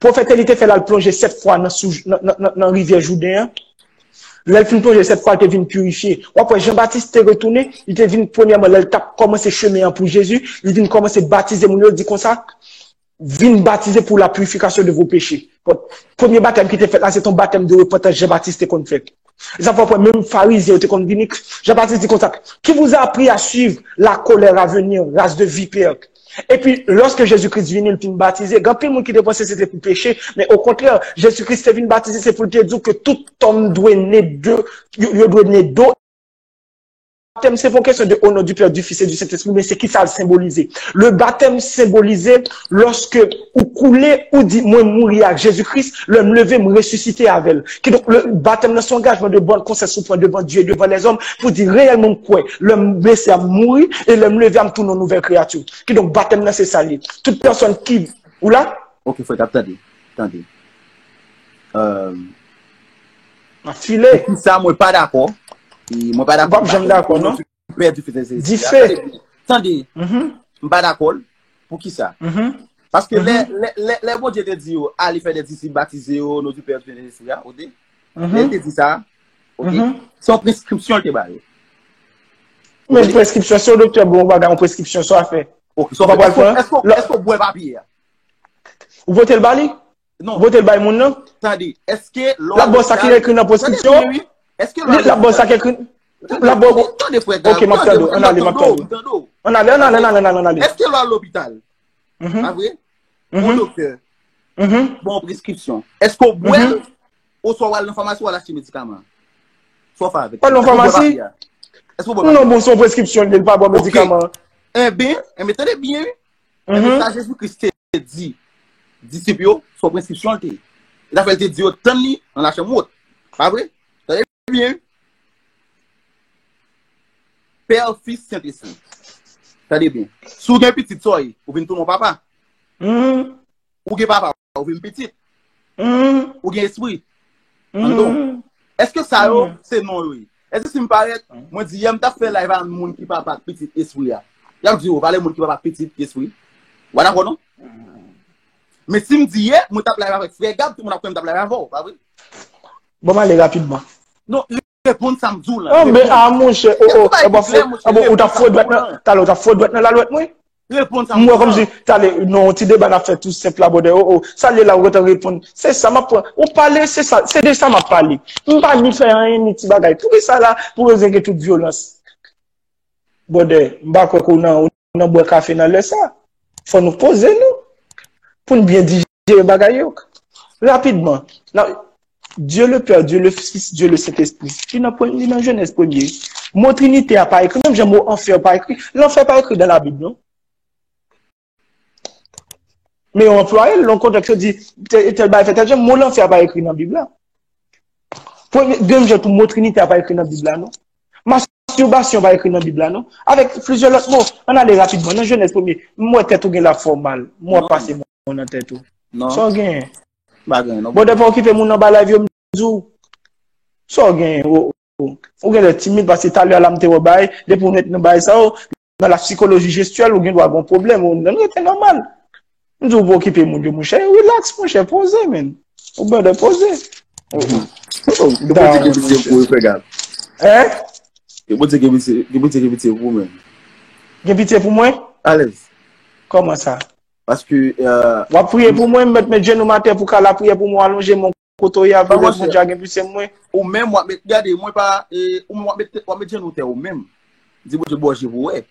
pwofèt Eli te fè l al plonje sèt fwa nan, sou, nan, nan, nan, nan rivyè Jouden an. Lè l fin plonje sèt fwa, l te vin pirifye. W ap wè Jan Batis te retounen, li te vin premyèman, lè l t ap kòmanse chemen an pou Jezi, li vin kòmanse batize moun yo, l di konsa, vin batize pour la purification de vos péchés. Bon, premye batèm ki te fèt la, se te yon batèm de repantans Jan Batis te konn fè. E sa fè w wè menm Farizyen yo te konn vini. Jan Batis di konsa, qui vous a appris à suivre la colère à venir, race de vipères? Epi, lòske Jezi Kris vini, l fin batize, gen anpil moun ki te panse se te pou peche, men okontrè, Jezi Kris te vin batize, se pou l te di w ke tout òm dwe ne de, yo, yo dwe ne do. Batèm, se pa yon kesyon de au nom du Père, du Fils et du Saint-Esprit, men se kisa l senbolize. Le batèm senbolize lòske ou koule, ou di, mwen mouri ak Jezi Kris, lè m leve, m resisite avè l. Kidonk, le batèm nan se yon angajman de bonne conscience ou pran devan Dye, devan lèzòm, pou di reyèlman m kwè, lè m blese a m mouri, e lè m leve a m tounen yon nouvèl kreyati. Kidonk, batèm nan se sa l ye. Tout pèsòn ki, ou la? Ok, frè, t ap tande. Tande. Euh, Mwen file. Poukisa mwen pa dakò? E mwen pa dakò. Ou p ap janm dakò, non? Pè, di fè, di fè. Tande, tande. M pa dakò l. Poukisa? Paske lè, lè, lè, lè Bondye te di yo, ale fè de disip, batize yo, o non di Pè, di Fis, di Sentespri a, ok? Lè l te di sa, ok? Se yon preskripsyon l te ba yo. Men preskripsyon, se yon doktè bon bagay, yon preskripsyon, sa w a fè. Ok, sa w fè. Èske, èske, èske w bwè papye a? Ou pote l ba li? Non. Ou pote l bay moun nan? Tande, èske lè w al lopital, l ap ba w sa ki ekri nan preskripsyon an? Tande byen, wi. Èske lè w al lopital, l ap ba w sa ki ekri, l ap ba w. Tande, frè Gab. Ok, m ap tande w. Ann ale, m ap tande w. Ann ale, ann ale, ann ale, ann ale, ann ale. Èske lè w al lopital, pa vre? Yon doktè ba w preskripsyon. Èske w bwè l? Oswa w al nan famasi, w al achte medikaman an? Sa w fè avèk li? W al nan famasi? Èske w bwè papye a? Èske w bwè papye a? Non, bon, se yon preskripsyon, li pa bwè medikaman an. Enben, enben, tande byen, wi. Ebyen, sa Jezi Kris te di disip yo, se yon preskripsyon l te ye. E sa fè l te di yo tann li nan lachanm wot. Pa vre? Tande byen, wi. Pè, Fis, Sentespri. Tande byen. Si w gen pitit, sa w ye? Ou vin tounen yon papa. Ou gen papa, ou vin pitit. Ou gen espri. Anndan w. Èske sa yo, se non yo ye? Èske si m parèt, mwen di, yè m t ap fè live a moun ki papa ak pitit espri a. Y ap di, o, pale moun ki papa ak pitit espri. Ou pa dakò, non? Men si m di, yè, mwen t ap live avèk frè Gab, tout moun ap kwè m t ap live avè w, pa vre? Bon, m ale rapidman. Non, reponn sa m di w lan. Anben, a, monchè, o, o, e bon, e bon, ou t ap fouye dwèt nan, talè, ou t ap fouye dwèt nan lalwèt mwen? Reponn sa m di w lan. M wè kòmsi, talè, non, ti deba n ap fè tou senp la, brother. O, o, sa l ye la, ou gentan reponn. Se sa m ap pran. Ou pale, se sa, se de sa m ap pale. M pa ni fè anyen, ni ti bagay. Poukisa la, pou bezwen gen tout vyolans? Brother, m pa kwè ke w nan, w nan bwè kafe nan lè sa. Fò nou poze nou. Pou n byen dijere bagay yo. Rapidman, nan Dieu le Père, Dieu le Fils, Dieu le Saint-Esprit. Li nan premye, li nan Jenèz premye. Mo Trinite a pa ekri, menm jan mo anfè pa ekri. Lanfè pa ekri dan Labib, non. Men yo anplwaye l nan kontèks yo di, tè-, tèl bagay fè tèl jan, mo lanfè a pa ekri nan Bib la. Premye, menm jan tou mo Trinite a pa ekri nan Bib la, non. Mastibasyon pa ekri nan Bib la, non. Avèk plizyè lòt mo. Ann ale rapidman. Nan Jenèz premye, m wè tèt ou gen la fè w mal. M wè w ap pase men w nan tèt ou. Non. Sa w genyen? M pa genyen, non. Bon, depi w kite moun nan ba live yo, m di w. Sa w genyen? O, Ou gen lè timid, paske talè a la m te wè bagay, depi w met nan bagay sa yo, nan la sikoloji jestyèl, ou gen dwa gen yon pwoblèm, ou nan rete nòmal. M di w pa okipe moun yo, monchè, relax, monchè, poze, men. Ou bèdè poze. Ke Bondye gen pitye pou ou, frè Gab. Hein? Ke Bondye gen pitye, ke Bondye gen pitye pou ou, men. Gen pitye pou mwen? Alèz. Kòman sa? Paske, euh, W ap priye pou mwen, m mèt met jenou m atè pou ka lapriyè pou mwen, alonje men kote w ye, ap Bon, priye monchè. Bondye a gen pitye mwen. Ou menm, w ap met, gade, mwen pa, e, ou menm, w ap met, w ap met jenou tè ou menm. Di Bondye bò je pou wè.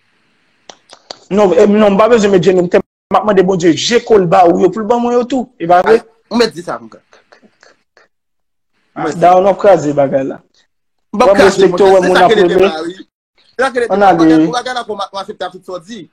Non, e, non, m pa bezwen met jenou m tè, m ap mande Bondye je ke l ba ou yo pou l ban mwen yo tou. E pa vre? Ou mèt di sa konsa. Daron, w ap kraze bagay la. M p ap Wè, m kraze, respekte w, wè, se moun sa ap ke lete rele. la, wi. Se sa ke lete Ann la. ale. Ou pa gade akò, m aksepte tout sa w di.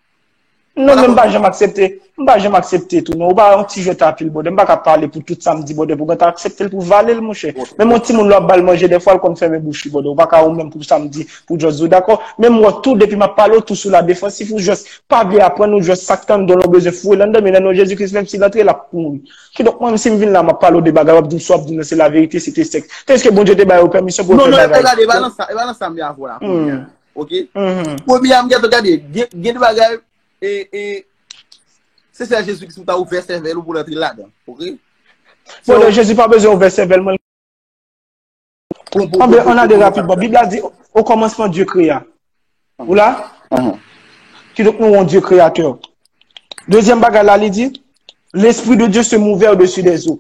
Non, men m pa janm aksepte. M pa janm aksepte tou, non. Ou pa yon ti jwèt a pil, bòdè. M pa ka pale pou tout sa m di, bòdè, pou w ta aksepte l pou vale l, monchè. Menm yon timoun lè w ap ba l manje, dèfwa l konn fèmen bouch li, bòdè. Ou pa ka ou menm pou sa m di, pou just di w dakò. Menm wè tou, depi m ap pale, w tou sou la defansif, ou just pa vle aprann, ou just sa k tann don l, ou bezwen foure l anndan, men nan non Jezi Kris, menm si l antre, l ap mouri. Kidonk, mwen menm, si m vin la, m ap pale w de bagay, w ap di m sa w ap di m nan, se laverite, se te sèks. Tèske Bondye te ba yo pèmisyon pou yo Non, fè non, bagay. Gade, e pa nan sa, e pa nan sa m vle avè w la, kounye a. Hmm. Ok? Mhm. Premye a, m gentan gade, gen, gen de bagay, e, e, se sèl Jezi Kris pou ta ouvè sèvèl ou pou l antre ladan, ok? So, Bòdè, Jezi pa bezwen ouvè sèvèl mwen. bon, bon, Anbe, bon, ann ale bon, rapidman. Bib la di, au commencement, Dieu créa. Ou la? Mhm. Kidonk, nou yon Dye kreyatè. Dezyèm bagay la, li di, L'Esprit de Dieu se mouvait au-dessus des eaux.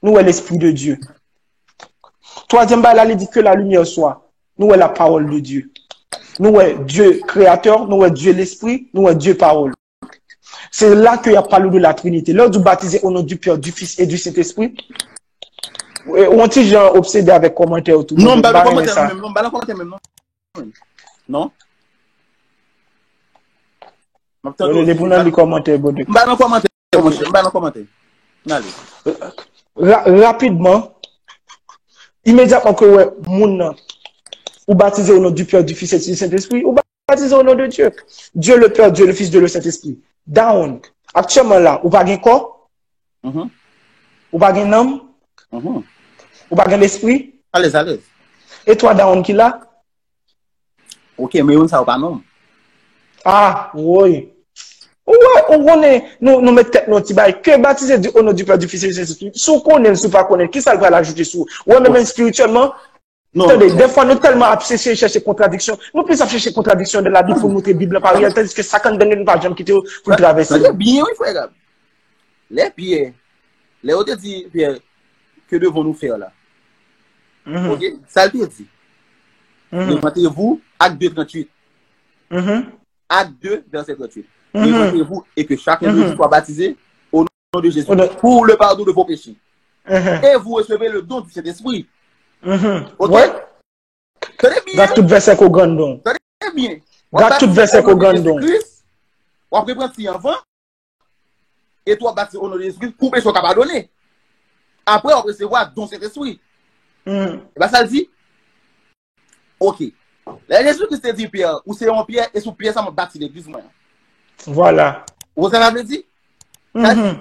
Nou wè Lespri de Dye. Twazyèm bagay la, li di, Que la lumière soit. Nou wè la parole de Dieu. Nou wè Dye kreyatè, nou wè Dye Lespri, nou wè Dye pawòl. Se la ke y ap pale de la Trinité. Lè w di w batize au nom du Père, du Fils et du Saint-Esprit, ou yon ti jan obsede avèk kòmantè yo tou. Non, m pa pa nan renmen kòmantè sa. Menm non, m pa nan kòmantè menm non. Non. M ap Yo, depi w nan li kòmantè, bòdè. M pa nan kòmantè, monchè, m pa nan kòmantè. N ale. Ra- rapidman, imedyatman ke w wè moun nan, ou batize au nom du Père, du Fils et du Saint-Esprit, ou batize au nom de Dieu. Dieu le Père, Dieu le Fils, Dieu le Saint-Esprit. Daron, aktyèlman la, ou pa gen kò, Mhm, ou pa gen nanm, mhm. ou pa gen lespri, Alèz, alèz. e twa daron ki la? Ok, men youn sa yo pa nonm. Ah, woy. Ou wè, ou konnen, nou, nou met tèt nou ti bay. Que baptisé du, au nom du Père, du Fils et du Saint-Esprit. Si w konnen l, si w pa konnen l, kisa l pral ajoute sou ou? Ou wè, menm espirityèlman, Non. Tande, dèfwa nou tèlman ap chèche, chèche kontradiksyon, nou plis ap chèche kontradiksyon de la Bib pou l montre Bib la pa reyèl, tandiske sa k anndan nou pa janm kite pou l travèse Tande nou. Byen, wi, frè Gab. Lè Pyè, lè yo te di Pyè, que devons-nous faire là? Mhm. Ok? Sa l te di? Mhm. Repentez-vous, Acte deux, trente-huit. Mhm. Acte deux, verset trente-huit. Mhm. Repentez-vous et que chacun de Mhm. vous soit baptisé au nom de Jésus Au nom- pour le pardon de vos péchés. Mhm. Et vous recevez le don du Saint-Esprit. Mhm. Ok? Wè. Tande byen. Gad tout vèsè ko grann don. Tande byen. Gad tout vèsè ko grann don. W ap repanti anvan. E tou w ap batize o non de Jezikri pou peche w ka padone. Apre w ap resevwa don Sentespri. Hmm. E pa sa l di? Ok. Lè Jezikri te di Pyè, ou se yon pyè, e sou pyè sa m ap bati legliz mwen an. Vwala. Ou konn sa sa vle di? Sa di, Mhm.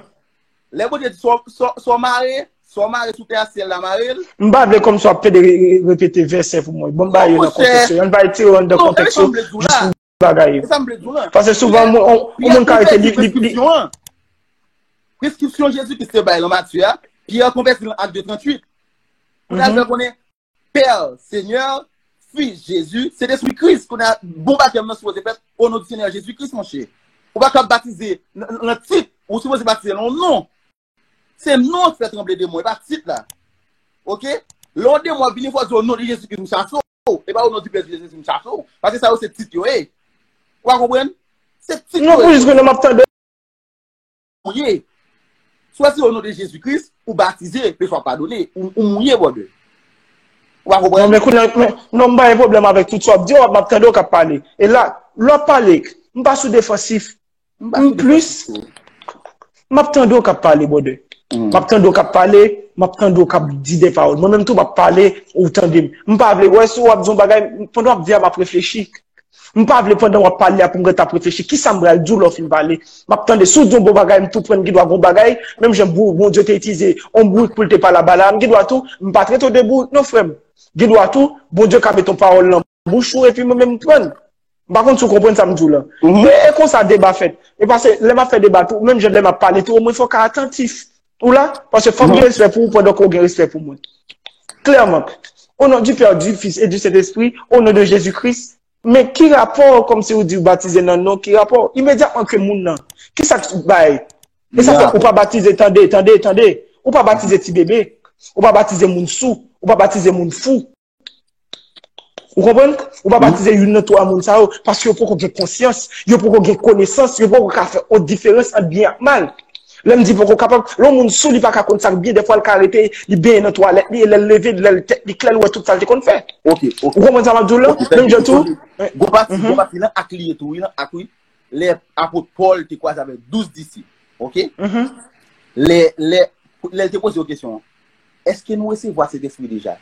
lè Bondye di, sa w- sa w- sa w mare, sa w mare sou tè a, syèl la mare l. M pa vle kòmsi w ap pede re- re- repete vèsè pou mwen. Bon, m ba yo Non, nan monchè. kontèks yo. Ann ba yo tire yo anndan Non, kontèks e sa yo. m vle di w Jis la. pou bagay yo. E sa m vle di w la. Paske souvan, moun, on, on moun ka rete li, li, li. Preskripsyon an. Preskripsyon Jezikri te bay lan Matye a, Pyè konvèti l nan Acte deux trente-huit. Pou l al Mhm. fè konnen, Père, Seigneur, Fils, Jésus, Sentespri Kris. Kounye a, bon batèm nan sipoze fèt o non di Senyè Jezikri, monchè. Ou pa ka batize nan, nan, nan tit, ou sipoze batize nan non. Se non ki fè tranble demon, e pa tit la. Ok? Lè yon demon ap vini, fò w di o non de Jezikri m chase w. E pa o non di Pè Jezikri m chase w. Paske sa yo se tit yo ye. Ou pa konprann? Se tit Non, yo pou ye. jis konnen m ap tande. Mouye. Si w di o non de Jezikri, ou batize, peche w padone, ou, ou mouye, brother. Ou pa Non, konprann? men kounye a, men, non, m pa gen pwoblèm avèk tout sa w ap di, w ap, m ap tande w k ap pale. E la, lè w ap pale, m pa sou defansif. M pa M sou plis, defansif. M ap tande w k ap pale, brother. Mm. M ap tande w k ap pale, m ap tande w k ap di de pawòl. Mwen menm tou, m ap pale, ou tande m. M pa vle, wè, si w ap di yon bagay, pandan w ap di a, m ap reflechi. M pa vle pandan w ap pale a pou m ret ap reflechi. Kisa m pral di w lè w fin pale? M ap tande. Si w di yon bon bagay, m tou pran, m gen dwa gen yon bagay. Menm jan Bondye te itilize yon bourik pou l te pale a Balaam, m gen dwa tou, m pa trete w de bourik non, frè m. Gen dwa tou, Bondye ka mete yon pawòl nan bouch ou epi mwen menm m pran. M pa konn si w konprann sa m di w la. E, e konsa deba fèt. E paske lè m ap fè deba tou, menm jan lè m ap pale tou, omwen fò w ka atantif. Ou la? Paske fò m gen respè pou ou pandan ke w gen respè pou mwen. Clairement. Au nom du Père, du Fils et du Saint-Esprit, au nom de Jésus-Christ. Men ki rapò, kòmsi ou di ou batize nan non, ki rapò? Imedyatman ke moun nan, ki sa k bay? E sa fè ou pa batize, tande, tande, tande. Ou pa batize ti bebe. Ou pa batize moun sou. Ou pa batize moun fou. Ou konprann? Ou pa batize youn nan twa moun sa yo, paske yo poko gen konsyans, yo poko gen konesans, yo poko ka fè yon diferans ant byen ak mal. Lè m di poko kapab, lè yon moun sou li pa ka konn sa k byen, dèfwa l ka rete, li benyen nan twalèt li, e lè l leve, lè l tèt li klè, l wè tout sa l te konn fè. Ou konprann sa m ap di w la? Menm jan tou. Gon pati, gon pati nan ak li ye tou, wi, nan ak, wi. Lè apot Pòl te kwaze avèk douz disip, oke? Lè, lè, lè l te poze yo kesyon, èske nou resevwa Sentespri deja?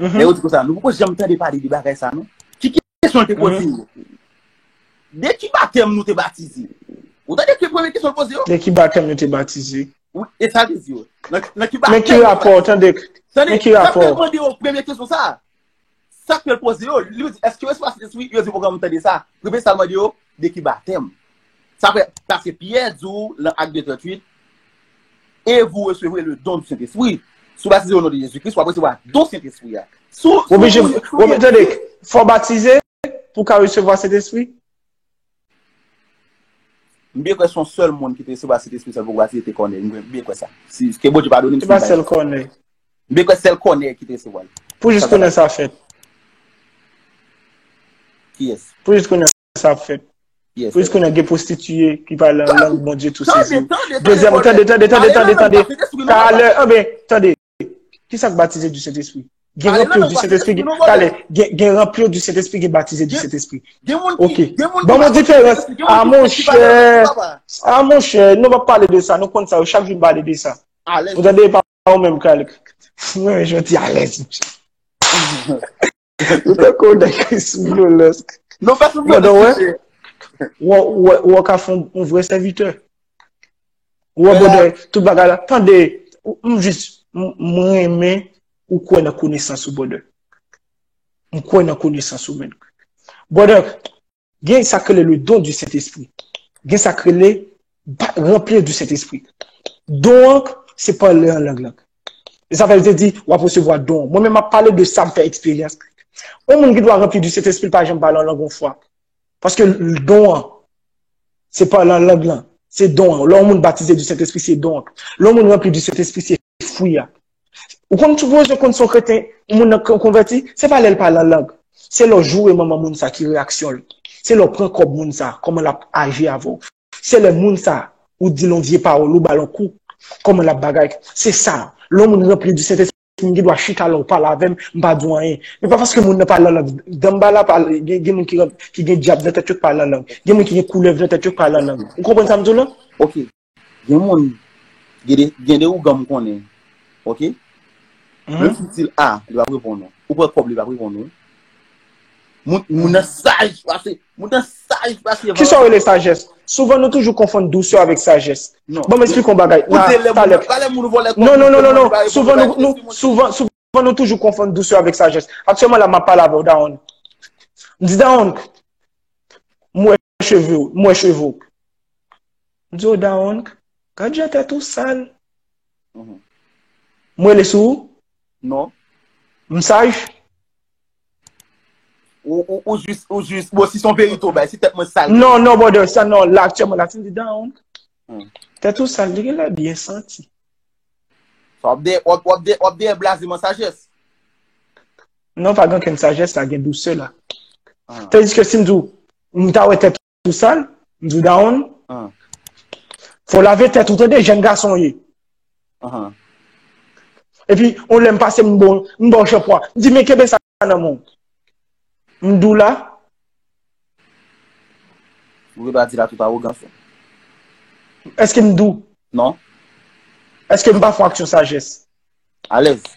Lè yo di konsa, nou poko janm tande pale de bagay sa, non. Ki kesyon l te poze yo? De ki batèm nou te batize? Ou tande ki premye kesyon l poze yo? De ki batèm nou te batize? Wi, e sa l te di yo. Nan, nan ki batèm nou te batize? Men ki rapò, tande, men ki rapò? Sa fè l mande yo premye kesyon sa. Sa k fè l poze yo, li di, èske yo resevwa Sentespri? Yo di, pwogram tande sa. Premye sa l mande yo, de ki batèm? Sa fè, paske Pyè di w, nan Ak de tranntuit, et vous recevrez le don du Saint-Esprit. Si w batize au nom de Jésus-Christ, w ap resevwa don Sentespri a. Si w, si w, oblije, si w, oblije, tande, fò w batize pou w ka resevwa Sentespri? M byen kwè se yon sèl moun ki te resevwa Sentespri san poko batize, te Kònèy. M byen kwè sa. Si, ke Bondye padone m si m bay. Se pa sèl Kònèy. M byen kwè sèl Kònèy ki te resevwa l. Pou jis konnen sa fèt. Kiyès? Pou jis konnen sa ap fèt. Pou jis konnen gen pwostitiye ki pale an lang Bondye tou sezi. Dezyèm, tande, tande, tande, tande, tande. Talè, anben, tande. Ki sa k batize du Sentespri? Gen ranpli du Sentespri, gen, talè, gen, gen ranpli du Sentespri, gen batize du Sentespri. Oke. Ban mwen diferans. A monchè, a monchè, nou p ap pale de sa, nou konn sa, yo chak jou n pale de sa. Ou tande, e pa ou menm, Kalik. Mwen, jan ti alèz. Ou tankou yon nèg ki sou vyolans. Non, pa sou vyolans. Wè, wè, wè, w ka fè yon vrè sèvitè. Ou wè, brother, tout bagay la. Tande, m jis, m renmen ou kwè nan konesans ou, brother. M kwè nan konesans ou, men. Brother, gen sa k rele le don du Saint-Esprit. Gen sa k rele ranpli du Saint-Esprit. Don an, se pale an lang lan. E sa fè l te di, w ap resevwa don. Mwen menm, m ap pale de sa m fè eksperyans. Yon moun ki dwe ranpli du Saint-Esprit pa janm pale an lang yon fwa. Paske don an, se pa nan lang lan. Se don an. Lè yon moun batize du Sentespri, se don an. Lè yon moun ranpli du Sentespri, se fwi a. Ou konn, sipoze konn se yon kretyen, yon moun nan konvèti, se pa lè l pale an lang. Se lè w joure manman moun sa ki reyaksyon l. Se lè w pran kòb moun sa, kòman l ap aji avè w. Se lè moun sa, ou di l yon vye pawòl, ou ba l yon kou, kòman l ap bagay. Se sa. Lè yon moun ranpli du Sentespri, m gen dwa chita la, ou pale avè m, m pa di w anyen. Men pa paske moun nan pale an lang, dan m ba la pale, gen, gen moun ki, ki gen dyab nan tèt yo k pale an lang. Gen moun ki gen koulèv nan tèt yo k pale an lang. Ou konprann sa m di w la? Ok. Gen moun, gen de, gen de ougan m konnen. Ok? Menm si w di l a, li p ap reponn ou. Ou pran kòb li, li p ap reponn ou. Moun, moun nan saj pase, moun nan saj pase. Kisa w rele sajès? Souvan nou toujou konfonn dousè avèk sajès. Non. Ban m eksplike yon bagay. Talè. Non, non, non, non, non. Souvan nou, nou, souvan, souvan nou toujou konfonn dousè avèk sajès. Aktyèlman la, m ap pale avè w, Dawonn. M di, Dawonn, m wè cheve w, m wè cheve w. M di, o Dawonn, gad jan tèt ou sal. M rele sou ou? Non. M saj? Ou, ou, ou jis, ou jis, bon, si se yon verite w bay, si tèt mwen sal. Non, non, brother, sa non, la aktyèlman, la, si m di Dawonn, tèt ou sal, li genlè byen santi. Sa w ap de, w ap, w ap de, w ap de blaze m an sajès. Non, pa gen okenn sajès la, gen dousè la. Tandiske si m di w, m ta wè tèt ou sal, m di w Dawonn, fò w lave tèt ou tande, jèn gason w ye. Epi, yon lè m pase m ba w, m ba w chanpwa. M di, men kenbe sa nan men w. M di w la. Ou gen dwa di la tout awogans ou. Èske m di w? Non. Èske m pa fè yon aksyon sajès? Alèz.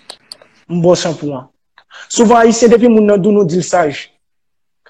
M ba w chanpwa. Souvan, Ayisyen, depi moun nan di w, nou di l saj.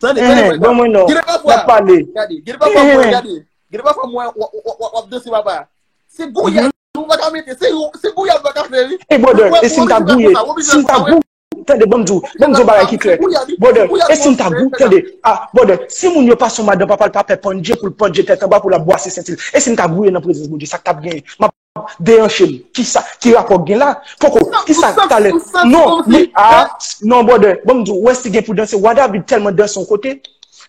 Tande, tande, mwen, ban mwen non. N ap pale. Gade, gade, papa, mwen, gade. Gade, papa, mwen, w ap danse, papa. Se gouyad ou pa ka mete, se, se gouyad ou pa ka fè, wi. E brother, e si m ta gouye, si m ta gou-, tande, ban m di w, ban m di w bagay ki klè. Brother, e si m ta gou-, tande, ah, brother, si moun yo pase yon madan papa l pa pè pandje pou l pandje tèt anba pou l ap bwase senti l. E si m ta gouye nan prezans Bondye, sa k t ap genyen? M ap deyanche m. Kisa, ki rapò k gen la? Poko, kisa k talè? Non, men, ah, non, brother, ban m di w, wè si gen pou danse, wa David tèlman danse yon kote,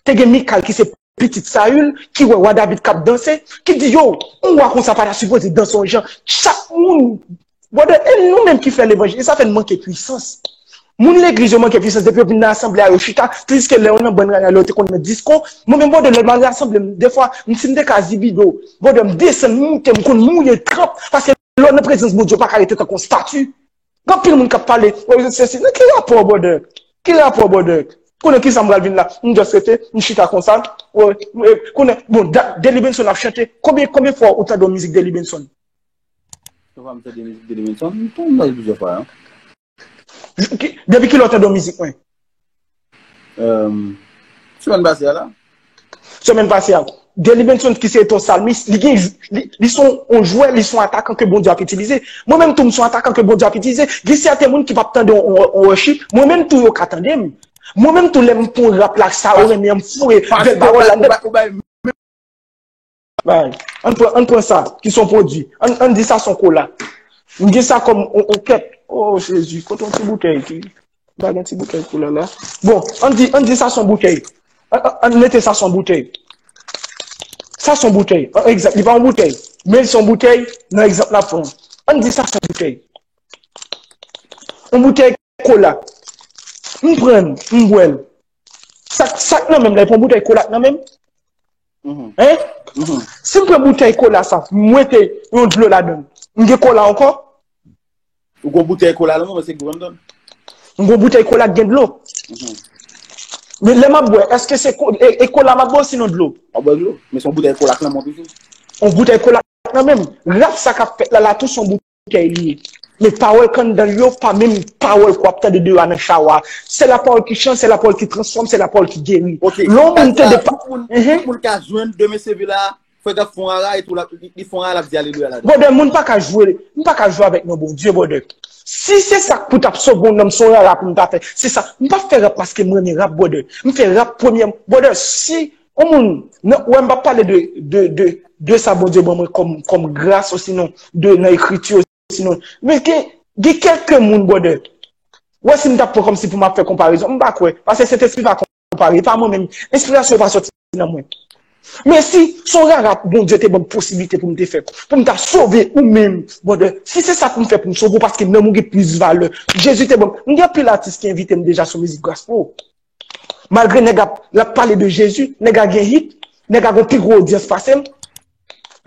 te gen Mikal ki se pitit Sayil, ki wè wa David k ap danse, ki di, yo, yon wa konsa pa ta sipoze danse yon jan. Chak moun, brother, e nou menm ki fè levanjil, e sa fè n manke pwisans. Moun legliz yo manke pwisans, depi yo vin nan asanble a, yo chita, tandiske lè yo nan bann rara, lè yo te konn nan disko, mwen menm, brother, lè m al rasanble, m, defwa, m, si m te ka zibido, brother, m desann, m moute, m konn mouye trap, paske lè w nan prezans Bondye, w pa ka rete tankou yon stati. Gen anpil moun k ap pale, oh, se, se, nan ki rapò, brother? Ki rapò, brother? Konnen kisa m pral vin la? M just rete, m chita konsa. Oh, eh, konnen, bon, da-, Delly Benson ap chante. Konbyen, konbyen fwa ou tande yon mizik Delly Benson? Konbyen fwa m tande mizik Delly Benson? M tande plizyè fwa, hein. Ki, depi kilè w tande yon mizik mwen? Euh, semèn pase a la. Semèn pase a. Delly Benson ki se yon salmis, li gen, li, li se yon jwè, li se yon atakan ke Bondye ap itilize. Mwen menm tou, m se yon atakan ke Bondye ap itilize. Gen sèten moun ki p ap tande yon, yon, yon worship. Mwen menm tou, yo ka tande m. Mwen menm tou, lè m pran rap la, sa yo renmen an, m foure vèl pawòl la nèt. Bay. Ann pran, ann pran sa, ki se yon pwodui. Ann, ann di sa se yon kola. M gen sa kòm yon, yon kèt. Oh, Jezi, kote yon ti boutèy ki, m pa gen ti boutèy kola la. Bon, ann di, ann di sa se yon boutèy. Ann, ann, ann mete sa se yon boutèy. Sa se yon boutèy. An egzanp, li pa yon boutèy. Men se yon boutèy nan egzanp n ap pran. Ann di sa se yon boutèy. Yon boutèy kola. M pran l, m bwè l. Sa, sa k nan men m la, e pa yon boutèy kola k nan men m? Hein? Si m pran boutèy kola sa, m mete yon dlo ladan l, m gen kola ankò? Ou gen boutèy kola la, mwen, se dlo m donn. M gen boutèy kola k gen dlo. Men lè m ap bwè, èske se ko-, e, e kola m ap bwè osinon dlo? W ap bwè dlo, men se yon boutèy kola k nan men w toujou. On boutèy kola nan men m. Rap sa k ap fèt la, la tou se on boutèy li ye. Men pawòl k anndan l yo, pa menm pawòl k w ap tande deyò a nan chawa. Se la pawòl ki chanje, se la pawòl ki transfòme, se la pawòl ki geri. Ok. Lè yon moun tande pa. Tout moun, tout moun ka jwenn demen seve la, frè Gab fè on rara etou, li, li fè on rara, l ap di alelouya ladan. Brother, moun pa ka jwe, m pa ka jwe avèk non Bondye, brother. Si se sa k pou t ap sove yon nonm, se yon rara pou m ta fè. Se sa. M pa fè rap paske m renmen rap, brother. M fè rap premyè, brother, si yon moun, non, wè, m pa pale de, de, de, de sa Bondye ban mwen kòm, kòm gras, osinon, de, nan ekriti, osinon. Men gen, gen kèlke moun, brother. Wè, si m t ap pran kòmsi pou m ap fè konparezon, m pa kwè. Paske Sentespri pa konpare, e pa mwen menm. Enspirasyon yo pa sòti nan mwen. Men si se yon rara Bondye te ban m posiblite pou m te fè, pou m ta sove ou menm, brother, si se sa pou m fè pou m sove w, paske nanm ou gen plis valè. Jezi te ban m, m gen anpil atis ki envite m deja sou mizik gospel. Malgre nèg ap, l ap pale de Jezi, nèg a gen hit, nèg a gon pi gwo odyans pase m.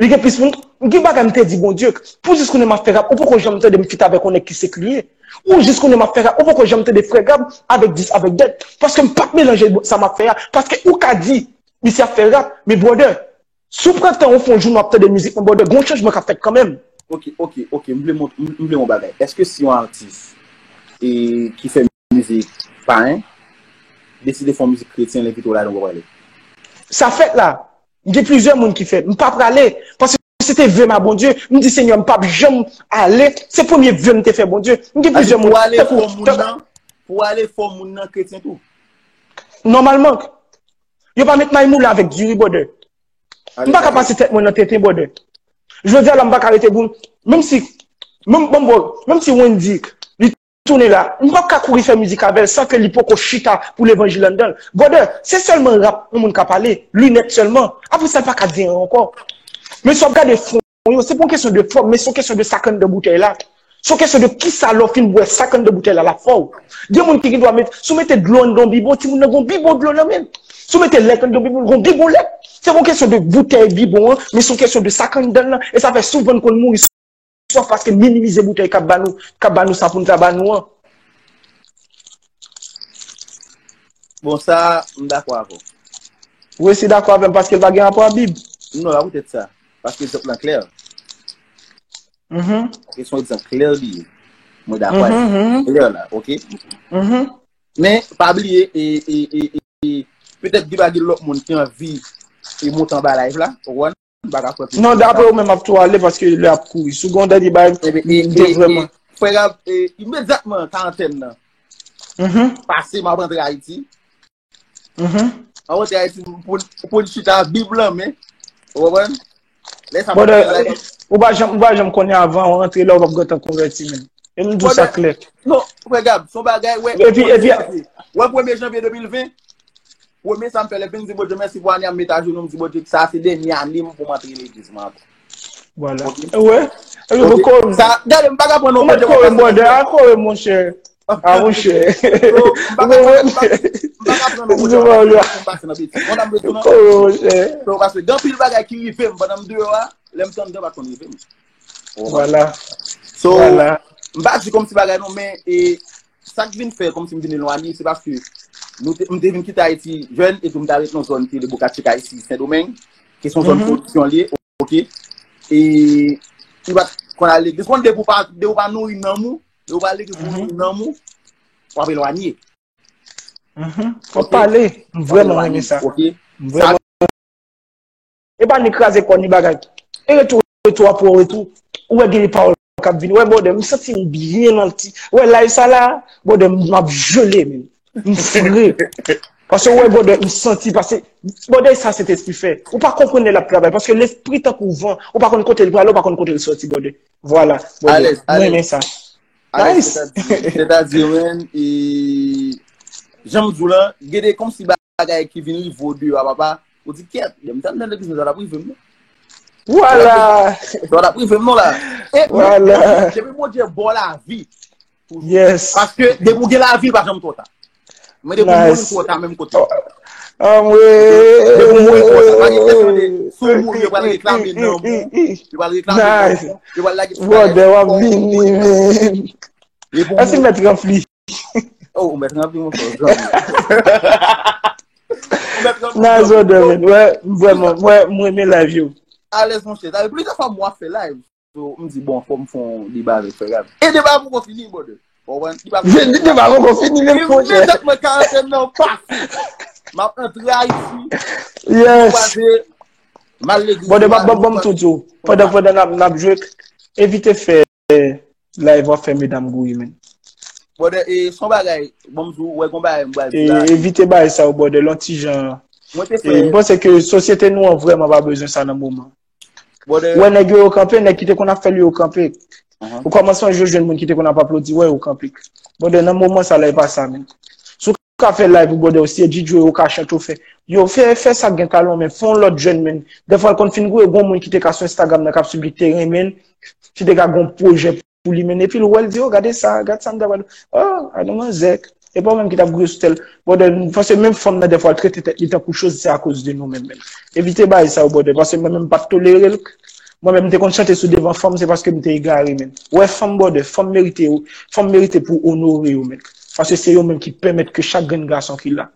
Li gen plis moun. Gen bagay m te di Bondye, pou jis kounye a m ap fè rap, ou poko janm tande m feat avèk yon nèg ki sekilye. Ou jis kounye a m ap fè rap, ou poko janm tande Frè Gab avèk dis avèk dèt. Paske m p ap melanje sa m ap fè a. Paske ou ka di, misye ap fè rap, men brother, si w pran tan ou fè yon jounen w ap tande mizik mwen, brother, gon chanjman k ap fèt kanmenm. Ok, ok, ok, m vle mont-, m, m vle yon bagay. Èske si yon atis e, ki fè mizik payen, deside fè yon mizik kretyen, l envite w ladan, w pa prale? Sa fèt la. M gen plizyè moun ki fè. M pa prale. Paske se te ve m a Bondye. M di, Senyè, m p ap janm ale. Se premye ve m te fè Bondye. M gen plizyè moun. Pou ale fò moun nan, pou ale fò moun nan kretyen tou. Nòmalman, yo pa met may moulen avèk diri, brother. M pa ka pase tèt mwen nan tenten, brother. Jodi a la, m pa ka rete pou, menm si, menm, bon, bon, menm si Wendy, li tounen la, m p ap ka kouri fè mizik avè l san ke li poko chita pou levanjil anndan l. Brother, se sèlman rap yon moun ka pale, linèt sèlman. Apre sa, l pa ka di anyen ankò. Men si w ap gade fon yo, se pa yon kesyon de fòm, men se yon kesyon de sa k anndan boutèy la. Se yon kesyon de kisa lè w fin bwè sa k anndan boutèy la, l ap fè w. Gen moun ki gen dwa met, si w mete dlo anndan yon bibon, timoun nan gen yon bibon dlo nan men l. Si w mete lèt anndan yon bibon, l gen yon bibon lèt. Se pa yon kesyon de boutèy bibon an, men se yon kesyon de sa k anndan l lan. E sa fè souvan n konn mouri swaf paske n minimize boutèy k ap ba nou, k ap ba nou sa pou n ta ba nou an. Bon, sa, m dakò avè w. Ou resi dakò avè m paske l pa gen rapò a Bib? Non, pa poutèt sa. Paske egzanp lan klè. Mhm. Ok, se yon egzanp klè li ye. Mwen dakò avè l. Mhm, mhm. Klè la, ok? Mhm. Men, pa bliye, e, e, e, e, petèt gen bagay lòt moun ki anvi e monte anba live la, ou konprann? M pa ka fè plis. Non, dapre ou menm ap tou ale paske lè ap kouri. Si w gen yon dènye bagay, m te vrèman. Frè Gab, e, imedyatman karantèn nan pase, m ap rantre Ayiti. M ap rantre Ayiti pou, pou n chita Bib lan men. Ou konprann? Lè sa, brother, ou pa janm, ou pa janm konnen avan ou rantre la, ou p ap gentan konvèti menm. E m di w sa klè. Non, frè Gab, se yon bagay, wè, epi, epi, wè premye janvye de mil ven, premye sa m fè, lè m fin di Bondye mèsi pou ane a, m met ajenou, m di Bondye, sa se dènye ane m pou m antre legliz mwen ankò. Vwala. Ok? Wè. Epi pou kore m. Sa, gade, m pa ka pran non Bondye, kore m, brother, a kore m, monchè. A, monchè. So, m pa ka pran, m pa, m pa ka pran non Bondye, m pa ka pran non Bondye, m pase nan betiz. Bon, m bezwen non. Kore, monchè. So, paske gen anpil bagay ki rive m pandan m deyò a, lè m t anndan, pa t konn rive m. Vwala. So, m pa di kòmsi bagay non, men, e, sa k vin fè kòmsi m vin elwanye, se paske nou te, m te vin kite Ayiti jèn, epi m ta ret nan zòn ki rele Boca Chica isi, Sendomeng, ki se yon zòn pwodiksyon li ye, ok? E, li pa t konn al legliz. Konn depi w pa, depi w pa nouri nanm ou, depi w pa al legliz pou nouri nanm ou, w ap elwanye. Mhm. Fò w pale. M vrèman renmen sa. Ok? M vrèman. E pa ni kraze kò ni bagay. E retou, retou, apre w retou, ou wè gen de pawòl k ap vini. Wè, brother, m santi m byen nan ti. Wè, live sa la, brother, m ap jele, men. M fre. Paske, wè, brother, m santi, paske, brother, sa Sentespri fè. Ou pa konprann lè l ap travay, paske lespri tankou van, ou pa konn kote l prale, ou pa konn kote l soti, brother. Vwala, brother. M renmen sa. Alèz, nice. Sètadi, sètadi, men, e, jan m di w lan, gen de kòmsi bagay ki vin rive w deyò a, papa, ou di, kèt, lè m t anndan legliz mwen, sa t ap rive m, non. Vwala. Sa t ap rive m, non, la. E, men, vwala. Depi Bondye, depi Bondye ba w lavi, toujou. Yes. Paske depi w gen lavi, li pa janm twò ta. Men depi w mouri, twò ta menm kote. Anmwe. Depi w mouri, twò ta. Pa gen kesyon de, si w mouri, yo pral reklame nanm ou. Yo pral reklame nanm ou. Yo pral lage ti bagay. Brother, w ap vini, men. Èske mèt ranpli? Oh, ou mèt ranpli, mon frè, zanmi. Ou mèt ranpli, zanmi. Nice, brother, man. Wè, m vrèman, mwen, mwen renmen live yo. alèz, monchè. Sa fè plizyè fwa m wè w ap fè live. So, m di, bon, fò m fè yon deba avèk frè Gab. E deba a poko fini, brother. Ou konprann? Li pa fini. Deba poko fini, men monchè. Imediatman karantèn nan pase. M ap antre Ayiti. Yes. Kwaze, m al legliz. Bon, deba, bon, bon, tout, tout. Pandan, pandan n ap, n ap jwe, evite fè live w ap fè medam gouye, men. Brother, e, son bagay, bon, m di w, wè, gon bagay, m pral di la. Evite bagay sa yo, brother, lon ti jan. Mwen te fè. E, m panse ke sosyete nou an vrèman pa bezwen sa nan moman. Ou wè nèg yo, yo kanpe, nèg ki te konn ap fè l yo, yo kanpe. Ou kòmanse yon jou jwenn moun ki te konn ap aplodi, wè, yo kanpe. Brother, nan moman sa la, e pa sa, men. Si w ka fè live ou, brother, ou si e D J ou ka chante ou fè. Yo, fè, fè sa k gen talan, men fè yon lòt jèn, men. Dèfwa l konn fin gouye, gon moun ki te ka sou Instagram nan k ap swiv li, ki te renmen l, ki te ka gon pwojè pou li, men. Epi l wè l di, oh, gade sa, gade sa m ta pral. Oh, a non, manzè. E pa ou menm ki t ap gouye sou tèl. Brother, m panse menm fanm nan dèfwa l trete tèt li tankou choz, se akoz de nou menm, menm. Evite bagay sa yo, brother, paske mwen menm m pa t tolere l. Mwen menm m te konn chante sou devan fanm, se paske m te egare, menm. Wè fanm, brother, fanm merite yo, fanm merite pou onore yo, menm. Paske se yo menm ki pèmèt ke chak grenn gason ki la,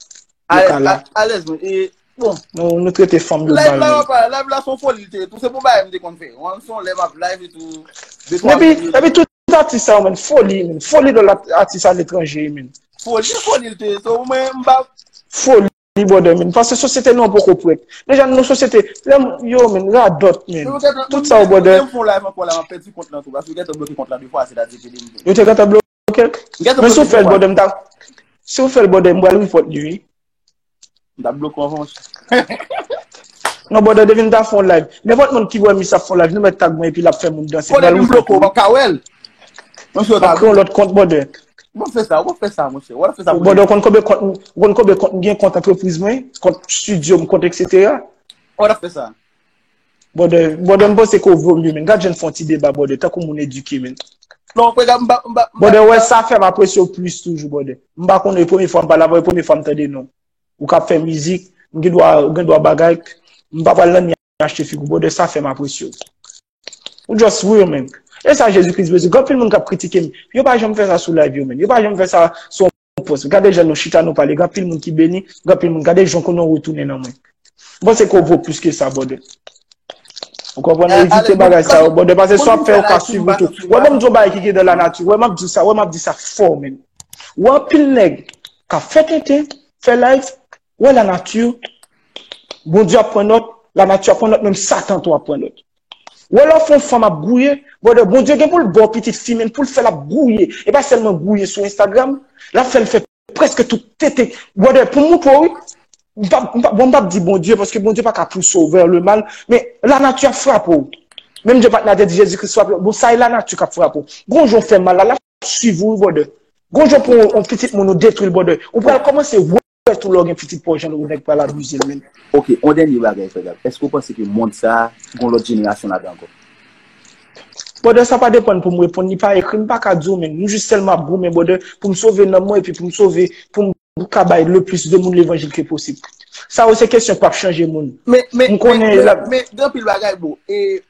yo ka la. Alèz, men, e, bon. Nou, nou trete fanm yo mal, menm. Live la, papa, live la se yon foli l te ye tou. Se pou bagay m te konn fè. Wan, se yon lè m ap live e tou. De twa moun. Epi, epi tout atis sa yo, menm, foli, menm. Foli lòt atis aletranje, menm. Foli, foli l te ye. So, mwen, m pa. Foli, brother, menm. Paske sosyete nou an poko prèt. Deja, nou sosyete, lè m, yo, menm, radòt, menm. Tout sa yo, brother. Lè m fè yon live ankò la, m ap pèdi kont lan tou. Paske yo gentan bloke kont lan de fwa, sètadi ke li. Yo te gentan bloke? Men si w fè l, brother, m ta, si w fè l, brother, m pral report li, wi. M t ap bloke w anvan, monchè. Non, brother, depi m ta fè yon live. Nenpòt moun ki wè misye ap fè yon live, nou mèt tag mwen epi l ap fè moun danse. M pral report li. Kote m bloke w, m ap ka wè l. Monchè, w ta. M ap kreye yon lòt kont, brother. W ap fè sa, w ap fè sa, monchè. W ap fè sa pou. Brother, ou konn konbyen kont, ou konn konbyen kont m gen, kont antrepriz mwen, kont estidyo m, kont et cetera. W ap fè sa. Brother, brother, m panse ke w vo mye, men. Gad jan n fè yon ti deba, brother, tankou moun edike, men. Non, frè, m pa, m pa, m pa. Brother, wè, sa fè m apresye w plis toujou, brother. M pa konnen, e premye fwa m pale avè w, e premye fwa m tande non. Ou k ap fè mizik, m gen dwa, gen dwa bagay, m pa pral nan ni achte figi w, brother, sa fè m apresye w. Ou just real, man. E sa Jezi Kris bezwen. Gen anpil moun k ap kritike m. Yo pa janm fè sa sou live yo, man. Yo pa janm fè sa sou yon pòs. Gade jan nou chita, nou pale. Gen anpil moun ki beni. Gen anpil moun. Gade jan konnen w retounen nan mwen. M panse ke w vo plis ke sa, brother. Ou konprann? Evite bagay sa yo, brother. Paske sa w ap fè, yo ka swiv ou tou. Wè, ban m di yon bagay ki gen nan lanati. Wè, m ap di sa. Wè, m ap di sa fò, man. Wè, anpil nèg k ap fè tenten, fè live. Wè, lanati, Bondye ap pran nòt, lanati ap pran nòt, menm Satan tou ap pran nòt. Wè, lè w fè yon fanm ap gouye, brother, Bondye gen pou l ba w pitit fi, men pou l fè l ap gouye. E pa sèlman gouye sou Instagram, l ap fè l fè prèske tout tenten. Brother, pou m montre w, wi, m p ap, m p ap, bon, m p ap di Bondye, paske Bondye pa ka pouse w vers le mal, men lanati ap frape w. Menm jan patnè a te di, Jezi Kris frape w. Bon, sa e lanati k ap frape w. Gon jan w fè mal la, l ap swiv ou, wi, brother. Gon jan w pran yon pitit moun, ou detwi l, brother. Ou pral kòmanse wè tou lè w gen pitit pa w, jan ou nèg pral abize l, menm. Ok, yon dènye bagay, frè Gab. Èske w panse ke mond sa a, gon lòt jenerasyon ladan ankò? Brother, sa pa depann pou m reponn, li pa ekri, m pa ka di w, men. M jis sèlman ap goumen, brother, pou m sove nanm mwen, epi pou m sove, pou m ka bay le plis de moun levanjil ke posib. Sa yo se kesyon k p ap chanje moun. Men, men, men, men, gen anpil bagay, bro. E,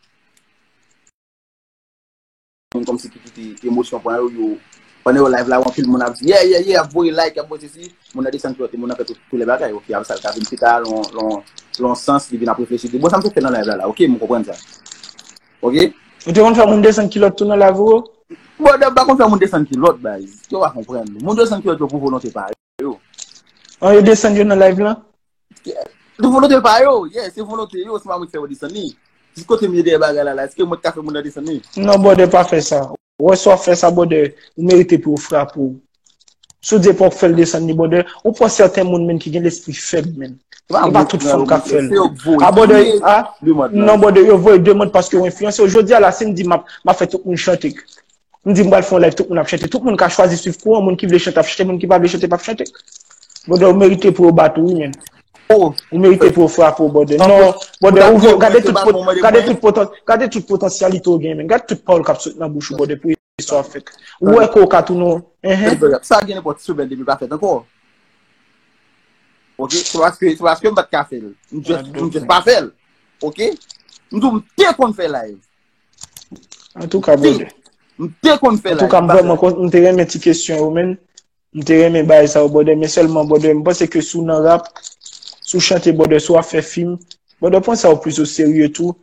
moun kòmsi ki kite emosyon pran yo, yo, pandan yo live la, anpil moun ap di, yeah, yeah, yeah, ap voye like, ap voye sesi, moun nan desann kilòt, moun nan fè tout, tout lè bagay, ok, apre sa, l ka vin pita, lon, lon, lon sans, li vin ap reflechi, di, bon, sa m sot fè nan live la, la, ok, m konprann sa. Ok? Ou te konn fè moun desann kilòt tou nan live ou? Bon, m pa konn fè moun desann kilòt, baz, ke w pa konprann. Moun desann kilòt yo pou volonte pa yo. An, yo desann yo nan live lan? Se volonte pa yo, yeah, se volonte yo, se pa mwen ki fè yo desann li. Di kote m ye dèyè bagay la, la, èske mwen k ka fè moun nan desann li? Non, brother, pa fè sa. Ou wè si w ap fè sa, brother, ou merite pou yo frape w. Si w di e pa w k fè l desann li, brother, ou pran sèten moun, menm, ki gen lespri fèb, menm. E pa tout fanm k ap fè l. A, brother, a? Non, brother, yo voye demann paske yo enfliyanse w. Jodi a la, si m di m ap, m ap fè tout moun chante, m di m pral fè yon live, tout moun ap chante. Tout moun ka chwazi swiv kouran, moun ki vle chante ap chante, moun ki pa vle chante p ap chante. Brother, ou merite pou yo bat ou, wi, men. Ou merite pou yo frape w, brother. Non, brother, ou vle, gade tout pot-, gade tout potan-, gade tout potansyalite w gen, men. Gade tout pawòl k ap sot nan bouch ou, brother, pou sa w ap fè. Ou wè ke w ka tounen, enhen. Sa gen nenpòt semèn depi l pa fèt ankò. Ok, se paske, se paske m pa t ka fè l. M just, m just pa fè l. Ok? M di w m te konn fè live. Antouka, brother. M te konn fè live. Antouka, m vrèman kon-, m te renmen ti kesyon yo, men. M te renmen bagay sa yo, brother. Men sèlman, brother, m panse ke si w nan rap, si w chante, brother, si w ap fè fim, brother, pran sa yo plis o serye tou.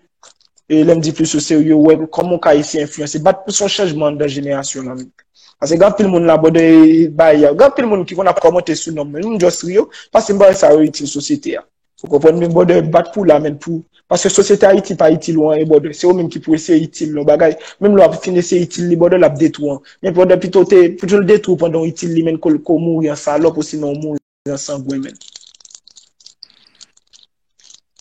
E lè m di plis oserye, ou wè kòman w ka eseye enfliyanse. Bat pou se yon chanjman anndan jenerasyon lan menm. Paske gen anpil moun la, brother, e, bay, gen anpil moun ki konn ap kòmante sou non mwen. M just ri yo, paske m pa wè sa yo itil sosyete a. Ou konprann? Men, brother, bat pou la, men, pou, paske sosyete Ayiti pa itil ou anyen, brother. Se ou menm ki pou eseye itil yon bagay. Menm lè w ap fin eseye itil li, brother, l ap detwi w. Men, brother, pito te, pito l detwi w pandan w itil li, men, ke w, ke w mouri an salòp, osinon w mouri an sangwen, men.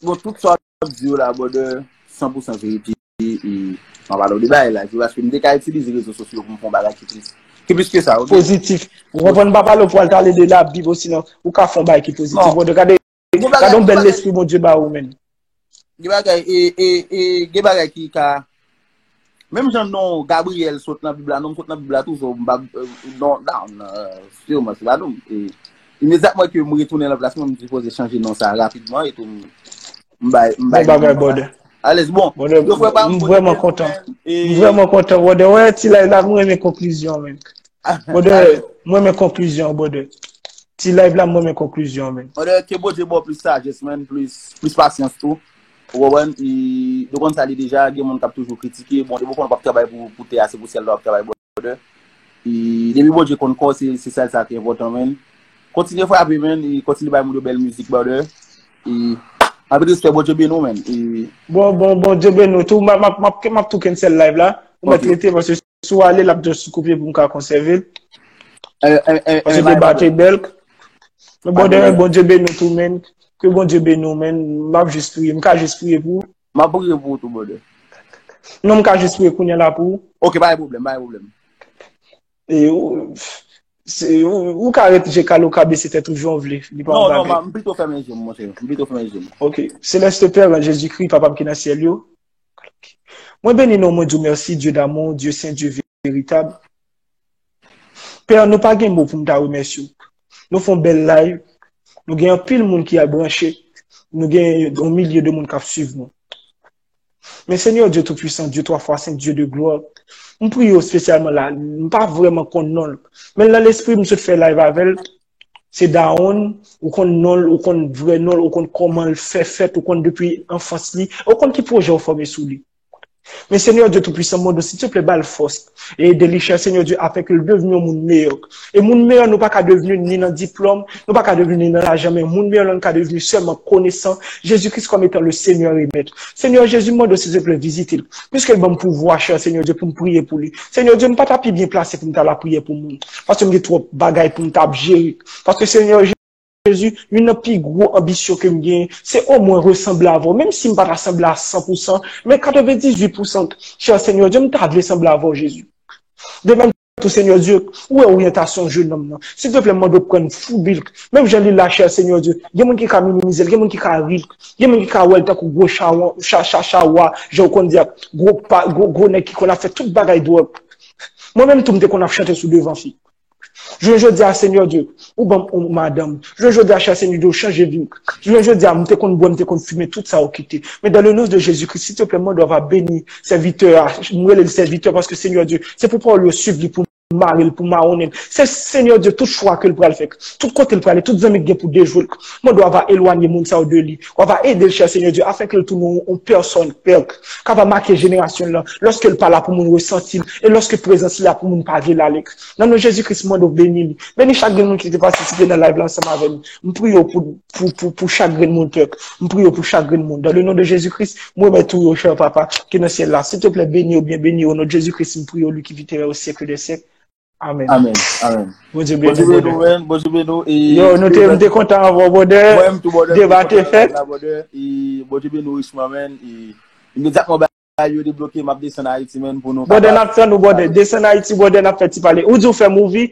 Bon, tout sa w ap di yo la, brother, san pou san verite. E m ap pale w de bagay la, se paske m te ka itilize rezo sosyo pou m fè yon bagay ki plis, ki plis ke sa, ok? Pozitif. Ou konprann, m pa pale w pou al pale de Labib, osinon ou ka fè yon bagay ki pozitif. Bon, gade, gade yon bèl lespri Bondye ba ou, men. Gen bagay, e, e, e, gen bagay ki ka, menm jan non Gabriyèl sot nan Bib la, non m sot nan Bib la tou, so m pa, euh, non, down, euh, sirman, se pa non. E, imedyatman ke m retounen nan plas mwen, m sipoze chanje non sa rapidman, e tou m, m bay, m bay Bon bagay, brother. Alèz, bon. Brother, Yo fè pa m vrèman kontan. M vrèman kontan, brother. Wè, ti live la, m renmen konklizyon, men. Brother, m renmen konklizyon, brother. Ti live la, m renmen konklizyon, men. Brother, ke Bondye ba w plis sajès, man, plis, plis pasyans tou. Ou konprann? E, nou konn sa li deja, gen moun k ap toujou kritike. Bon, depi w konn w ap travay pou, pou tè a, se pou syèl la w ap travay, brother. E, depi Bondye konn kò w, se, se sèl sa ki enpòtan, man. Kontinye frape, man, e kontinye bay moun yo bèl mizik, brother. E, anpil respè, Bondye beni w, man. E, Bon, bon, Bondye beni w tou. M ap, m ap, m ap, m ap tou cancel live la. Ou mèt rete, paske si w ale, l ap just koupe pou m ka konsève l. e, e, e, Paske deba te bèl. Men, brother, Bondye beni w tou, men. Ke Bondye beni w, men. M ap jis priye. M ka jis priye pou ou? M ap priye pou ou tou, brother. Non, m ka jis priye kounye a la pou ou. Ok, pa gen pwoblèm, pa gen pwoblèm. E ou, se, ou, ou ka ret je kale, ou ka bese tèt ou jan w vle. Li pa yon Non, non, bagay. m plito fèmen je m, monchè. M plito fèmen je m. Ok. Céleste Père, an Jezikri, Papa m ki nan syèl yo, mwen beni non, mwen di w mèsi, Dieu d'amour, Dieu saint, Dieu véritable. Pè, nou pa gen mo pou n ta remèsye w. Nou fè yon bèl live. Nou gen anpil moun ki al branche. Nou gen yon milye de moun k ap swiv nou. Men Senyè Dye Toupisan, Dye twa fwa sen, Dye de glwa, m priye w espesyalman la, m pa vrèman konn non l. Men nan lespri m sot fè live avè l, se dawonn, ou konn non l, ou konn vrè non l, ou konn kòman l fè fèt, ou konn depi anfans li, ou konn ki pwojè w fòme sou li. Men Senyè Dye Toupisan, mwen mande w, silteplè, ba l fòs. E ede li, chè Senyè Dye, afin ke l devni yon moun meyè. E moun meyè, nou pa ka devni ni nan diplòm, nou pa ka devni ni nan lajan, men moun meyè, nou ka devni sèlman konesan Jezi Kris kòm etan le Senyè e Mèt. Senyè Jezi, mwen mande w, silteplè, vizite l. Piske l ban m pouvwa, chè Senyè Dye, pou m priye pou li. Senyè Dye, m pa ta pi byen plase pou m ta la priye pou moun. Paske m gen twòp bagay pou m ta ap jere. Paske Senyè Jezi, youn nan pi gwo anbisyon ke m genyen, se omwen resanble avè w. Menm si m pa ta sanble a san pou san, men katrevendizuit pou san, chè Senyè Dye, m ta vle sanble avè w, Jezi. De menm tou, Senyè Dye, ou wè oryantasyon jennonm nan. Silteplè, m mande w pran l fou bilk. Menm jan li la, chè Senyè Dye, gen moun ki ka minimize l, gen moun ki ka ri l, gen moun ki ka wè l tankou gwo chawa, cha, cha, chawa, jan w konn di a, gwo, pa, gwo, gwo nèg ki konn ap fè tout bagay dwòl. Mwen menm tou, m te konn ap chante sou devan fi. Jounen jodi a, Senyè Dye, ou ban m yon madanm. Jounen jodi a, chè Senyè Dye, ou chanje vi m. Jounen jodi a, m te konn bwè, m te konn fimen, tout sa ou kite. Men dans le nom de Jésus-Christ, silteplè, mwen mande w va beni sèvitè a. M rele l sèvitè paske, Senyè Dye, se pou pawòl yo swiv li, pou mare l, pou mawonnen l. Se, Senyè Dye, tout chwa ke l pral fè, tout kote l prale, tout zanmi k gen pou dejwe l, mwen mande w va elwanye moun sa yo de li. W va ede l, chè Senyè Dye, afin ke l tounen yon, yon pèsòn pèk, k ap make jenerasyon l lan. Lòske l pa la pou moun resanti l, e lòske prezans li la pou moun pa vle l ale. Nan non Jezi Kris, mwen mande w beni li. Beni chak grenn moun ki te patisipe nan live la ansanm avè m. M priye w pou, pou, pou, pou chak grenn moun pèk. M priye w pou chak grenn moun. Dans le nom de Jésus-Christ, mwen remèt ou yo, chè Papa, ki nan syèl la. Silteplè, beni yo, byen beni yo. Au nom de Jésus-Christ, m priye w, li ki vit e règne au siècle des siècles. Amen. Amen. Amen. Bondye Bondye beni beni w, w, brother. Man. Bondye beni w. E Yo, nou te, m te kontan avè w, brother. Mwen menm tou, brother. Deba te fèt. Brother. E Bondye beni w richman, man. E imedyatman bagay yo debloke, m ap desann Ayiti, man, pou nou Brother, n kapab ap tann ou, brother. Desann Ayiti, brother, n ap fè ti pale. Ou di w fè movie,